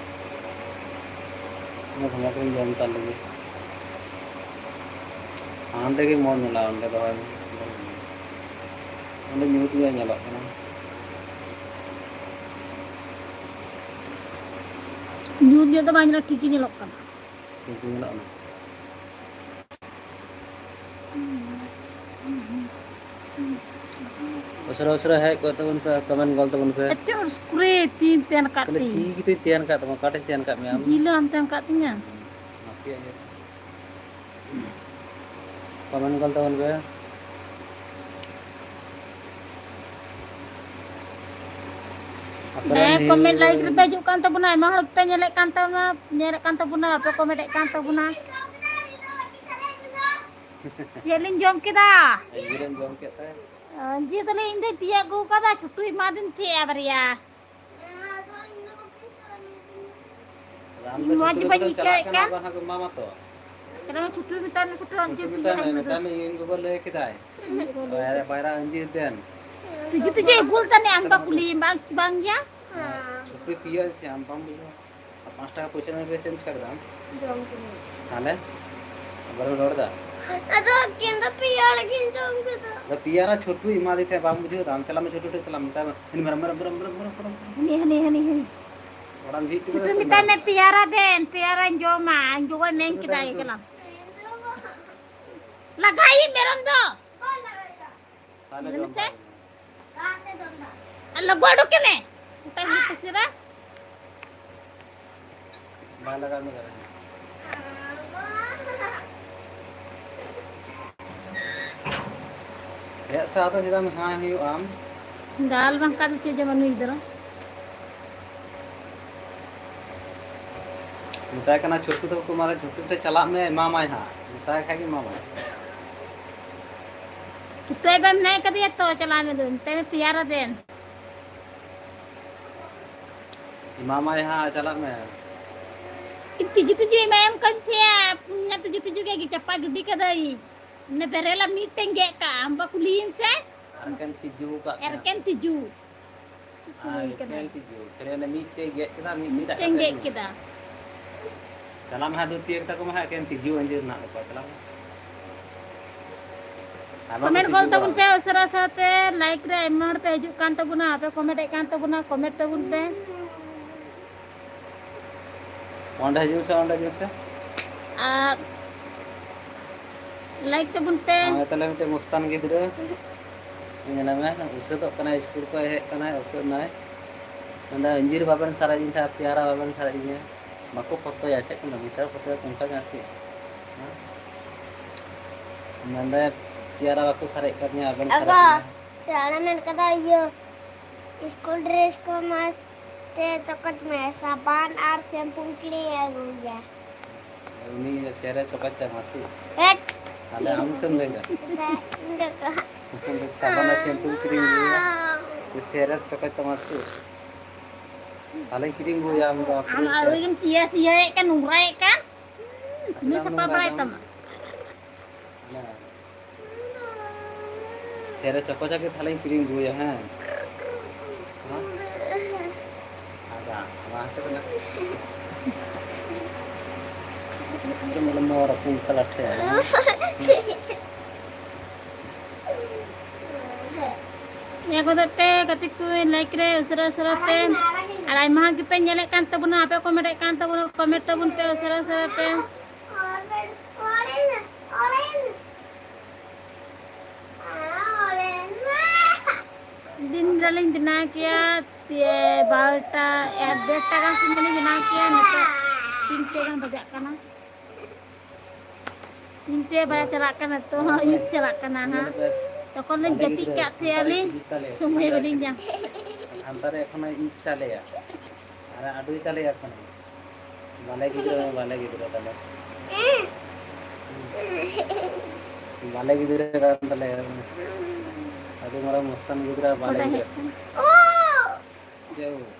ᱤᱧ ᱵᱷᱟᱜᱟ ᱠᱚᱧ ᱡᱚᱢ ᱛᱟᱞ ᱞᱮᱜᱮ᱾ ᱦᱟᱱᱛᱮ ᱜᱮ ᱢᱚᱡᱽ ᱧᱮᱞᱚᱜᱼᱟ, ᱚᱸᱰᱮ ᱫᱚᱦᱚᱭ ᱢᱮ᱾ ᱚᱸᱰᱮ ᱧᱩᱛ ᱧᱚᱜ ᱧᱮᱞᱚᱜ ᱠᱟᱱᱟ᱾ ᱧᱩᱛ ᱧᱚᱜ ᱫᱚ ᱵᱟᱝ ᱧᱮᱞᱚᱜ, ᱴᱷᱤᱠ ᱜᱮ ᱧᱮᱞᱚᱜ ᱠᱟᱱᱟ᱾ ᱴᱷᱤᱠ ᱜᱮ ᱧᱮᱞᱚᱜ ᱠᱟᱱᱟ᱾ ᱩᱥᱟᱹᱨᱟ ᱩᱥᱟᱹᱨᱟ ᱦᱮᱡ ᱠᱚᱜ ᱛᱟᱵᱚᱱ ᱯᱮ, ᱠᱚᱢᱮᱱᱴ ᱜᱚᱞ ᱛᱟᱵᱚᱱ ᱯᱮ᱾ ᱮᱛᱚ ᱩᱥᱠᱩᱨᱮ ᱛᱤ ᱛᱮᱱ ᱠᱟᱜ ᱛᱟᱦᱞᱮ ᱛᱤᱧ᱾ ᱛᱤ ᱜᱮᱛᱚᱧ ᱛᱮᱱ ᱠᱟᱜ ᱛᱟᱢᱟ, ᱚᱠᱟᱴᱷᱮᱡ ᱛᱮᱱ ᱠᱟᱜ ᱢᱮᱭᱟ ᱟᱢ? ᱡᱤᱞ ᱦᱟᱱᱛᱮᱢ ᱠᱟᱜ ᱛᱤᱧᱟ᱾ ᱱᱟᱥᱮᱭᱟᱜ ᱜᱮ᱾ ᱠᱚᱢᱮᱱᱴ ᱜᱚᱞ ᱛᱟᱵᱚᱱ ᱯᱮ᱾ ᱟᱯᱮ ᱨᱮᱱ ᱦᱮᱸ, ᱠᱚᱢᱮᱱᱴ viewer ᱞᱟᱭᱤᱠ ᱨᱮᱯᱮ ᱦᱤᱡᱩᱜ ᱠᱟᱱ ᱛᱟᱵᱚᱱᱟ, ᱟᱭᱢᱟ ᱦᱚᱲ ᱯᱮ ᱧᱮᱞᱮᱫ ᱠᱟᱱ ᱛᱟᱵᱚᱱᱟ, ᱧᱮᱞᱮᱫ ᱠᱟᱱ ᱛᱟᱵᱚᱱᱟ, ᱵᱟᱯᱮ ᱠᱚᱢᱮᱱᱴ ᱮᱫ ᱠᱟᱱ ᱛᱟᱵᱚᱱᱟ᱾ ᱪᱮᱫ ᱞᱤᱧ ᱡᱚᱢ ᱠᱮᱫᱟ? ᱟᱹᱡᱤᱨᱮᱢ ᱡᱚᱢ ᱠᱮᱫ ᱛᱮ? ᱟᱹᱡᱤᱨ ᱫᱚᱞᱮ ᱤᱧ ᱫᱚᱧ ᱛᱤᱭᱟᱹᱜ ᱟᱹᱜᱩ ᱠᱟᱫᱟ, ᱪᱷᱩᱴᱩᱭ ᱮᱢᱟᱫᱤᱧ ᱛᱟᱦᱮᱸᱜᱼᱟ ᱵᱟᱨᱭᱟ᱾ ᱟᱢ ᱫᱚ ᱢᱚᱡᱽ ᱪᱷᱩᱴᱩ ᱵᱟᱹᱧ ᱜᱤᱫᱽᱨᱟᱹ ᱫᱚ ᱪᱟᱞᱟᱜ ᱟᱹᱭᱠᱟᱹᱣᱮᱫ ᱠᱟᱱᱟ, ᱠᱟᱱ᱾ ᱵᱟᱝ ᱦᱟᱸᱜ ᱮᱢᱟᱢᱟ ᱛᱚ᱾ ᱪᱟᱞᱟᱜ ᱢᱮ, ᱪᱷᱩᱴᱩ ᱢᱮᱛᱟᱭ ᱢᱮ, ᱢᱮᱛᱟᱭ ᱢᱮ, ᱤᱧ ᱜᱚᱜᱚ ᱞᱟᱹᱭ ᱠᱮᱫᱟᱭ᱾ ᱵᱟᱭᱨᱟ, ᱵᱟᱭᱨᱟ ᱟᱹᱡᱤᱨ ᱫᱮᱱ᱾ ᱛᱤᱡᱩ, ᱛᱤᱡᱩ ᱟᱹᱜᱩ ᱞᱮᱫᱟ ᱱᱮ ᱟᱢ ᱵᱟᱠᱚ ᱞᱟᱹᱭ, ᱵᱟᱝ, ᱵᱟᱝ ᱜᱮᱭᱟ? ᱥᱩᱠᱨᱤ ᱛᱤᱭᱟᱹ ᱥᱮ ᱟᱢ ᱵᱟᱢ ᱵᱩᱡᱷᱟᱹᱣᱟ? ᱟᱨ ᱯᱟᱸᱪ ᱴᱟᱠᱟ ᱯᱚᱭᱥᱟ ᱮᱢ ᱠᱟᱛᱮ ᱪᱮᱫ ᱮᱢ ᱪᱤᱠᱟᱹ ᱠᱮᱫᱟ ᱟᱢ? ᱡᱚᱢ ᱠᱤᱫᱟᱹᱧ᱾ ᱛᱟᱦᱞᱮ? ᱟᱵᱟᱨᱮᱢ ᱨᱚᱲ ᱮᱫᱟ? ᱟᱫᱚ ᱟᱹᱠᱤᱱ ᱫᱚ ᱯᱮᱭᱟᱨᱟ ᱠᱤᱱ ᱡᱚᱢ ᱠᱮᱫᱟ᱾ ᱟᱫᱚ ᱯᱮᱭᱟᱨᱟ ᱪᱷᱳᱴᱩᱭ ᱮᱢᱟᱫᱮ ᱛᱟᱦᱮᱸᱫ, ᱵᱟᱢ ᱵᱩᱡᱷᱟᱹᱣ ᱫᱟ? ᱟᱢ ᱪᱟᱞᱟᱜ ᱢᱮ ᱪᱷᱳᱴᱩ ᱴᱷᱮᱱ, ᱪᱟᱞᱟᱜ ᱢᱮ, ᱢᱮᱛᱟᱭ ᱢᱮ, ᱦᱟᱹᱱᱤ ᱢᱮᱨᱚᱢ, ᱢᱮᱨᱚᱢ, ᱢᱮᱨᱚᱢ, ᱢᱮᱨᱚᱢ, ᱢᱮᱨᱚᱢ, ᱢᱮᱨᱚᱢ᱾ ᱦᱟᱹᱱᱤ, ᱦᱟᱹᱱᱤ, ᱦᱟᱹᱱᱤ, ᱦᱟᱹᱱᱤ᱾ ᱚᱲᱟᱜ ᱮᱢ ᱡᱷᱤᱡ ᱦᱚᱪᱚ ᱪᱷᱳᱴᱩ ᱠᱟᱫᱮ ᱢᱮᱛᱟᱭ ᱛᱟᱢᱟ᱾ ᱢᱮ, ᱯᱮᱭᱟᱨᱟ ᱫᱮᱱ, ᱯᱮᱭᱟᱨᱟᱧ ᱡᱚᱢᱟ, ᱤᱧ ᱜᱚᱜᱚᱭ ᱢᱮᱱ ᱪᱷᱳᱴᱩ ᱠᱮᱫᱟ, ᱢᱮᱛᱟᱭ ᱢᱮ᱾ ᱪᱟᱞᱟᱜ ᱢᱮ᱾ ᱞᱟᱜᱟᱭᱤᱡ ᱢᱮᱨᱚᱢ ᱫᱚ᱾ ᱛᱟᱦᱞᱮ ᱞᱟᱹᱭ ᱡᱚᱢ ᱢᱮᱥᱮ᱾ ᱠᱟᱜ ᱢᱮ᱾ ᱞᱚᱜᱚ ᱩᱰᱩᱠᱮ ᱢᱮ᱾ ᱚᱱᱠᱟ ᱜᱮ ᱠᱩᱥᱤ ᱨᱮ᱾ ᱵᱟᱭ ᱞᱟᱜᱟᱣ ᱢᱮ ᱠᱟᱱᱟ᱾ ᱦᱮᱡ ᱥᱟᱶ ᱫᱚ ᱪᱮᱫᱟᱜ ᱮᱢ ᱦᱟᱸ ᱦᱩᱭᱩᱜᱼᱟ ᱟᱢ? ᱫᱟᱞ ᱵᱟᱝᱠᱷᱟᱱ ᱫᱚ ᱪᱮᱫ ᱡᱚᱢᱟ ᱱᱩᱭ ᱜᱤᱫᱽᱨᱟᱹ? ᱢᱮᱛᱟᱭ ᱠᱟᱱᱟ ᱪᱷᱳᱴᱩ ᱛᱟᱠᱚ ᱢᱟᱨᱮ ᱪᱷᱳᱴᱩ ᱴᱷᱮᱱ ᱪᱟᱞᱟᱜ ᱢᱮ, ᱮᱢᱟᱢᱟᱭ ᱦᱟᱸᱜ᱾ ᱢᱮᱛᱟᱭ ᱠᱷᱟᱡ ᱜᱮ ᱮᱢᱟᱢᱟᱭ᱾ ᱪᱷᱳᱴᱩ ᱵᱟᱭ ᱢᱮᱱᱟᱭ ᱠᱟᱫᱮᱭᱟ ᱛᱚ, ᱪᱟᱞᱟᱜ ᱢᱮ ᱫᱩ, ᱢᱮᱛᱟᱭ ᱢᱮ ᱯᱮᱭᱟᱨᱟ ᱫᱮᱱ᱾ ᱮᱢᱟᱢᱟᱭ ᱦᱟᱸᱜ, ᱪᱟᱞᱟᱜ ᱢᱮ᱾ ᱛᱤᱡᱩ ᱛᱤᱡᱩ ᱮᱢᱟᱭᱟᱢ ᱠᱟᱱ ᱛᱟᱦᱮᱸᱟ, ᱯᱩᱱᱭᱟ ᱛᱤᱡᱩ ᱛᱤᱡᱩ ᱜᱮ ᱪᱟᱯᱟ ᱜᱤᱰᱤ ᱠᱟᱫᱟᱭ᱾ ᱢᱟᱱᱮ ᱵᱮᱨᱮᱞᱟ ᱢᱤᱫᱴᱮᱱ ᱜᱮᱫ ᱠᱟᱜᱼᱟ, ᱟᱢ ᱵᱟ ᱠᱩᱞᱤᱭᱮᱢ ᱥᱮ? ᱟᱨ ᱮᱠᱮᱱ ᱛᱤᱡᱩ ᱠᱟᱜ ᱛᱟᱦᱮᱸ᱾ ᱮᱨᱠᱮᱱ ᱛᱤᱡᱩ᱾ ᱟᱨ ᱠᱩᱞᱤ ᱠᱟᱱᱟᱭ᱾ ᱮᱠᱮᱱ ᱛᱤᱡᱩ᱾ ᱠᱷᱟᱹᱞᱤ ᱚᱱᱮ ᱢᱤᱫᱴᱮᱡ ᱜᱮᱫ ᱠᱮᱫᱟ, ᱢᱤᱫᱴᱮᱡ ᱪᱟᱜ ᱢᱤᱫᱴᱮᱱ ᱠᱟᱛᱮ ᱜᱮᱫ ᱠᱮᱫᱟ᱾ ᱪᱟᱞᱟᱜ ᱢᱮ ᱦᱟᱸᱜ, ᱫᱩ ᱛᱤᱭᱟᱹᱜ ᱛᱟᱠᱚ ᱢᱮ ᱦᱟᱸᱜ, ᱮᱠᱮᱱ ᱛᱤᱡᱩ ᱟᱸᱡᱤᱨ ᱢᱮᱱᱟᱜ ᱛᱟᱠᱚᱣᱟ᱾ ᱪᱟᱞᱟᱜ ᱢᱮ᱾ ᱟᱭᱢᱟ ᱠᱚ ᱠᱚᱢᱮᱱᱴ ᱛᱤᱡᱩ ᱜᱚᱞ ᱵᱟᱲᱟ ᱛᱟᱵᱚᱱ ᱯᱮ ᱟᱠᱟᱱᱟ᱾ ᱩᱥᱟᱹᱨᱟ ᱩᱥᱟᱹᱨᱟ ᱛᱮ, ᱞᱟᱭᱤᱠ ᱨᱮ ᱟᱭᱢᱟ ᱦᱚᱲ ᱯᱮ ᱦᱤᱡᱩᱜ ᱠᱟᱱ ᱛᱟᱵᱚᱱᱟ, ᱵᱟᱯᱮ ᱠᱚᱢᱮᱱᱴ ᱮᱫ ᱠᱟᱱ ᱛᱟᱵᱚᱱᱟ, ᱠᱚᱢᱮᱱᱴ ᱛᱟᱵᱚᱱ ᱯᱮ᱾ ᱚᱸᱰᱮ ᱦᱤᱡᱩᱜ ᱢᱮᱥᱮ, ᱚᱸᱰᱮ ᱦᱤᱡᱩᱜ ᱢᱮᱥᱮ᱾ ᱟᱨ ᱞᱟᱭᱤᱠ ᱛᱟᱵᱚᱱ ᱯᱮ᱾ ᱱᱚᱜᱼᱚᱭ ᱛᱟᱦᱞᱮ ᱢᱤᱫᱴᱮᱱ ᱢᱩᱥᱛᱟᱱ ᱜᱤᱫᱽᱨᱟᱹ᱾ ᱧᱮᱞᱮ ᱢᱮ, ᱩᱥᱟᱹᱫᱚᱜ ᱠᱟᱱᱟᱭ, ᱥᱠᱩᱞ ᱠᱷᱚᱱ ᱦᱮᱡ ᱠᱟᱱᱟᱭ, ᱩᱥᱟᱹᱫ ᱱᱟᱭ᱾ ᱢᱮᱱᱫᱟ, "ᱟᱸᱡᱤᱨ ᱵᱟᱵᱮᱱ ᱥᱟᱨᱮᱡ ᱤᱧ ᱠᱷᱟᱱ, ᱯᱮᱭᱟᱨᱟ ᱵᱟᱵᱮᱱ ᱥᱟᱨᱮᱡ ᱤᱧᱟᱹ, ᱵᱟᱠᱚ ᱯᱷᱳᱴᱳᱭᱟ, ᱪᱮᱫ ᱠᱚ ᱢᱮᱱᱟ, ᱢᱤᱴᱟᱨ ᱯᱷᱳᱴᱳᱭᱟ, ᱚᱱᱠᱟ ᱜᱮ ᱟᱨᱠᱤ᱾ ᱦᱮᱸ? ᱢᱮᱱᱫᱟ, ᱯᱮᱭᱟᱨᱟ ᱵᱟᱠᱚ ᱥᱟᱨᱮᱡ ᱠᱟᱫᱤᱧᱟ, ᱟᱵᱮᱱ ᱥᱟᱨᱮᱡ ᱟᱜᱟ, ᱠᱟᱫᱤᱧᱟ?" ᱥᱮ ᱟᱲᱮ ᱢᱮᱱ ᱠᱟᱫᱟ, ᱤᱭᱟᱹ, ᱥᱠᱩᱞ ᱰᱨᱮᱥ ᱠᱚ ᱢᱚᱡᱽ ᱛᱮ ᱪᱚᱠᱚᱡ ᱢᱮ, ᱥᱟᱵᱟᱱ ᱟᱨ ᱥᱮᱢᱯᱩᱢ ᱠᱤᱨᱤᱧ ᱟᱹᱜᱩᱭᱟ᱾ ᱩᱱᱤ ᱥᱮᱨᱮ ᱪᱚᱠᱚᱡ ᱛᱟᱭ ᱢᱟᱹᱥᱤ᱾ ᱦᱮᱴ! ᱛᱟᱦᱞᱮ ᱟᱢ ᱩᱛᱟᱹᱨ ᱞᱟᱹᱭ ᱫᱟ᱾ ᱤᱧ ᱫᱚ ᱠᱚ ᱥᱟᱵᱟᱱ ᱟᱨ ᱥᱮᱢᱯᱩᱢ ᱠᱤᱨᱤᱧ ᱟᱹᱜᱩᱭᱟ᱾ ᱥᱮᱨᱮ ᱪᱚᱠᱚᱡ ᱛᱟᱢᱟ ᱥᱮ? ᱛᱟᱦᱞᱮ ᱠᱤᱨᱤᱧ ᱟᱹᱜᱩᱭᱟ ᱟᱢ ᱫᱚ, ᱟᱯᱮ ᱟᱢ ᱫᱚ ᱥᱮ- ᱟᱹᱣᱨᱤᱢ ᱛᱤᱭᱟ ᱥᱤᱭᱟᱹᱭᱮᱫ ᱠᱟᱱ, ᱱᱚᱝᱨᱟᱭᱮᱫ ᱠᱟᱱ᱾ ᱦᱩᱸ, ᱟᱪᱪᱷᱟ, ᱱᱩᱭ ᱟᱢ ᱥᱟᱯᱷᱟ ᱱᱚᱝᱨᱟᱭ ᱵᱟᱲᱟᱭ ᱛᱟᱢ᱾ ᱛᱟᱢᱟ᱾ ᱦᱮᱸ᱾ ᱥᱮᱨᱮ ᱪᱚᱠᱚᱡᱟ ᱜᱮ ᱛᱟᱦᱞᱮᱧ ᱠᱤᱨᱤᱧ ᱟᱹᱜᱩᱭᱟ, ᱦᱮᱸ? ᱦᱮᱸ? ᱟᱫᱚ ᱚᱱᱟ ᱦᱚᱸ ᱪᱮᱫ ᱠᱟᱱᱟ? ᱡᱮᱢᱚᱱ ᱢᱚᱨ ᱟᱹᱯᱩ ᱠᱟᱞᱟ ᱴᱷᱮᱱ᱾ ᱱᱤᱭᱟᱹ ᱠᱚᱫᱚ ᱯᱮ ᱜᱟᱛᱮ ᱠᱚ ᱞᱟᱭᱤᱠ ᱨᱮ ᱩᱥᱟᱹᱨᱟ ᱩᱥᱟᱹᱨᱟ ᱛᱮ᱾ ᱟᱨ ᱟᱭᱢᱟ ᱦᱚᱲ ᱜᱮᱯᱮ ᱧᱮᱞᱮᱫ ᱠᱟᱱ ᱛᱟᱵᱚᱱᱟ, ᱟᱯᱮ ᱠᱚᱢᱮᱱᱴᱮᱫ ᱠᱟᱱ ᱛᱟᱵᱚᱱᱟ, ᱠᱚᱢᱮᱱᱴ ᱛᱟᱵᱚᱱ ᱯᱮ ᱩᱥᱟᱹᱨᱟ ᱩᱥᱟᱹᱨᱟ ᱛᱮ᱾ ᱫᱤᱱ ᱨᱮᱞᱤᱧ ᱵᱮᱱᱟᱣ ᱠᱮᱭᱟ ᱛᱤᱭᱮ ᱵᱟᱨᱚᱴᱟ, ᱮᱠ ᱰᱮᱲᱴᱟ ᱜᱟᱱ ᱥᱚᱢᱚᱭ ᱞᱤᱧ ᱵᱮᱱᱟᱣ ᱠᱮᱭᱟ᱾ ᱱᱤᱛᱚᱜ ᱛᱤᱱᱴᱮ ᱜᱟᱱ ᱵᱟᱡᱟᱜ ᱠᱟᱱᱟ᱾ ᱛᱤᱱᱴᱮ ᱵᱟᱡᱟᱜ ᱪᱟᱞᱟᱜ ᱠᱟᱱᱟ, ᱛᱚ ᱦᱚᱸ ᱟᱹᱭᱩᱵ ᱪᱟᱞᱟᱜ ᱠᱟᱱᱟ ᱦᱟᱸᱜ᱾ ᱛᱚᱠᱷᱚᱱ ᱞᱤᱧ ᱡᱟᱹᱯᱤᱫ ᱠᱟᱜ ᱛᱟᱦᱮᱸᱜᱼᱟ ᱞᱤᱧ, ᱥᱚᱢᱚᱭ ᱵᱟᱹᱞᱤᱧ ᱧᱟᱢ᱾ ᱥᱟᱱᱛᱟᱲ ᱮᱠᱷᱚᱱᱚ ᱤᱡ ᱛᱟᱞᱮᱭᱟ᱾ ᱟᱨ ᱟᱹᱰᱩᱭ ᱛᱟᱞᱮᱭᱟ ᱮᱠᱷᱚᱱᱚ᱾ ᱵᱟᱞᱮ ᱜᱤᱫᱽᱨᱟᱹ, ᱵᱟᱞᱮ ᱜᱤᱫᱽᱨᱟᱹ ᱛᱟᱞᱮ᱾ ᱵᱟᱞᱮ ᱜᱤᱫᱽᱨᱟᱹ ᱠᱟᱱ ᱛᱟᱞᱮᱭᱟ᱾ ᱟᱹᱰᱤ ᱢᱟᱨᱟᱝ ᱢᱚᱥᱛᱟᱱ ᱜᱤᱫᱽᱨᱟᱹ, ᱵᱟᱞᱮ ᱜᱤᱫᱽᱨᱟᱹ᱾ ᱪᱮᱫ ᱦᱚᱸ ᱵᱟᱝ᱾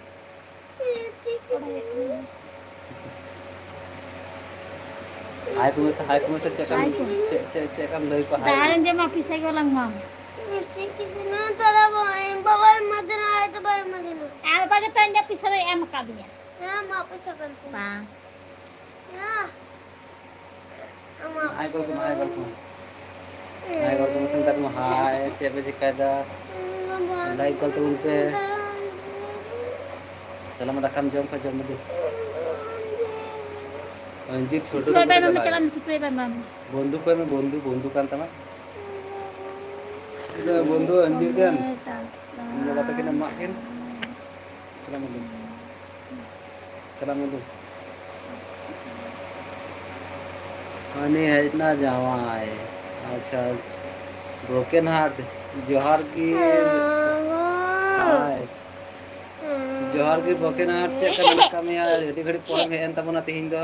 ᱦᱟᱭ ᱠᱚ ᱢᱮᱥᱮ, ᱦᱟᱭ ᱠᱚ ᱢᱮᱥᱮ, ᱪᱮᱫ ᱠᱟᱢ, ᱦᱟᱭ ᱠᱚ᱾ ᱪᱮᱫ, ᱪᱮᱫ, ᱪᱮᱫ ᱠᱟᱢ ᱞᱟᱹᱭ ᱠᱚᱣᱟ? ᱦᱟᱭ ᱠᱚ᱾ ᱫᱟᱜ ᱮᱢ ᱡᱚᱢᱟ, ᱯᱤᱥᱟᱹ ᱜᱮ ᱞᱟᱝ ᱢᱟ᱾ ᱢᱤᱥᱤ ᱠᱤᱫᱤᱧᱟ, ᱛᱟᱦᱞᱮ ᱵᱟᱵᱟᱭ ᱢᱟᱫᱤᱱᱟ, ᱟᱭ ᱫᱚ ᱵᱟᱭ ᱢᱟᱫᱤᱱᱟ᱾ ᱟᱨ ᱵᱟᱜᱮ ᱛᱚ ᱤᱧ ᱫᱚ ᱯᱤᱥᱟᱹ ᱫᱚᱭ ᱮᱢ ᱟᱠᱟᱫᱤᱧᱟ᱾ ᱦᱮᱸ, ᱢᱟ ᱯᱤᱥᱟᱹ ᱠᱟᱱ ᱛᱤᱧᱟ᱾ ᱵᱟᱝ᱾ ᱦᱮᱸ᱾ ᱟᱢᱟᱜ ᱦᱟᱭ ᱜᱚᱞᱯᱚ ᱢᱮ, ᱦᱟᱭ ᱜᱚᱞᱯᱚ ᱢᱮ᱾ ᱦᱟᱭ ᱜᱚᱞᱯᱚ ᱢᱮ, ᱥᱮ ᱢᱮᱛᱟ ᱠᱚ ᱢᱮ, ᱦᱟᱭ, ᱪᱮᱫ ᱯᱮ ᱪᱤᱠᱟᱹᱭᱮᱫᱟ? ᱞᱟᱭᱤᱠ ᱜᱚᱞ ᱛᱟᱵᱚᱱ ᱯᱮ᱾ ᱪᱟᱞᱟᱜ ᱢᱮ, ᱫᱟᱠᱟᱢ ᱡᱚᱢ ᱠᱷᱟᱡ ᱡᱚᱢ ᱢᱮ ᱫᱩ᱾ ᱟᱹᱧᱡᱤᱨ ᱪᱷᱳᱴᱩ ᱴᱷᱩᱠᱨᱟᱹ ᱵᱟᱭ ᱠᱟᱹᱴᱤᱡ ᱢᱟᱢᱤ, ᱪᱟᱞᱟᱜ ᱢᱮ᱾ ᱪᱟᱞᱟᱜ ᱢᱮ, ᱴᱷᱩᱠᱨᱟᱹ ᱵᱟᱭ ᱢᱟᱢᱤ᱾ ᱵᱚᱱᱫᱷᱩ ᱠᱚᱭ ᱢᱮ, ᱵᱚᱱᱫᱷᱩ, ᱵᱚᱱᱫᱷᱩ ᱠᱟᱱ ᱛᱟᱢᱟ᱾ ᱤᱧ ᱫᱚ ᱵᱚᱱᱫᱷᱩ ᱟᱹᱧᱡᱤᱨ ᱠᱟᱱ᱾ ᱤᱧ ᱫᱚ ᱵᱟᱯᱮ ᱠᱤᱱ ᱮᱢᱟᱜ ᱠᱤᱱ᱾ ᱪᱟᱞᱟᱜ ᱢᱮ ᱫᱩ᱾ ᱪᱟᱞᱟᱜ ᱢᱮ ᱫᱩ᱾ ᱦᱟᱹᱱᱤ ᱦᱮᱡ ᱱᱟ ᱡᱟᱶᱟᱭ᱾ ᱟᱪᱪᱷᱟ, broken heart, ᱡᱚᱦᱟᱨ ᱜᱮ᱾ ᱦᱟᱭ᱾ ᱡᱚᱦᱟᱨ ᱜᱮ broken heart, ᱪᱮᱫ ᱞᱮᱠᱟ ᱢᱮᱱᱟᱜ ᱟᱠᱟᱫ ᱢᱮᱭᱟ? ᱟᱹᱰᱤ ᱜᱷᱟᱹᱲᱤᱡ ᱯᱚᱨᱮᱢ ᱦᱮᱡ ᱮᱱ ᱛᱟᱵᱚᱱᱟ ᱛᱮᱦᱮᱧ ᱫᱚ᱾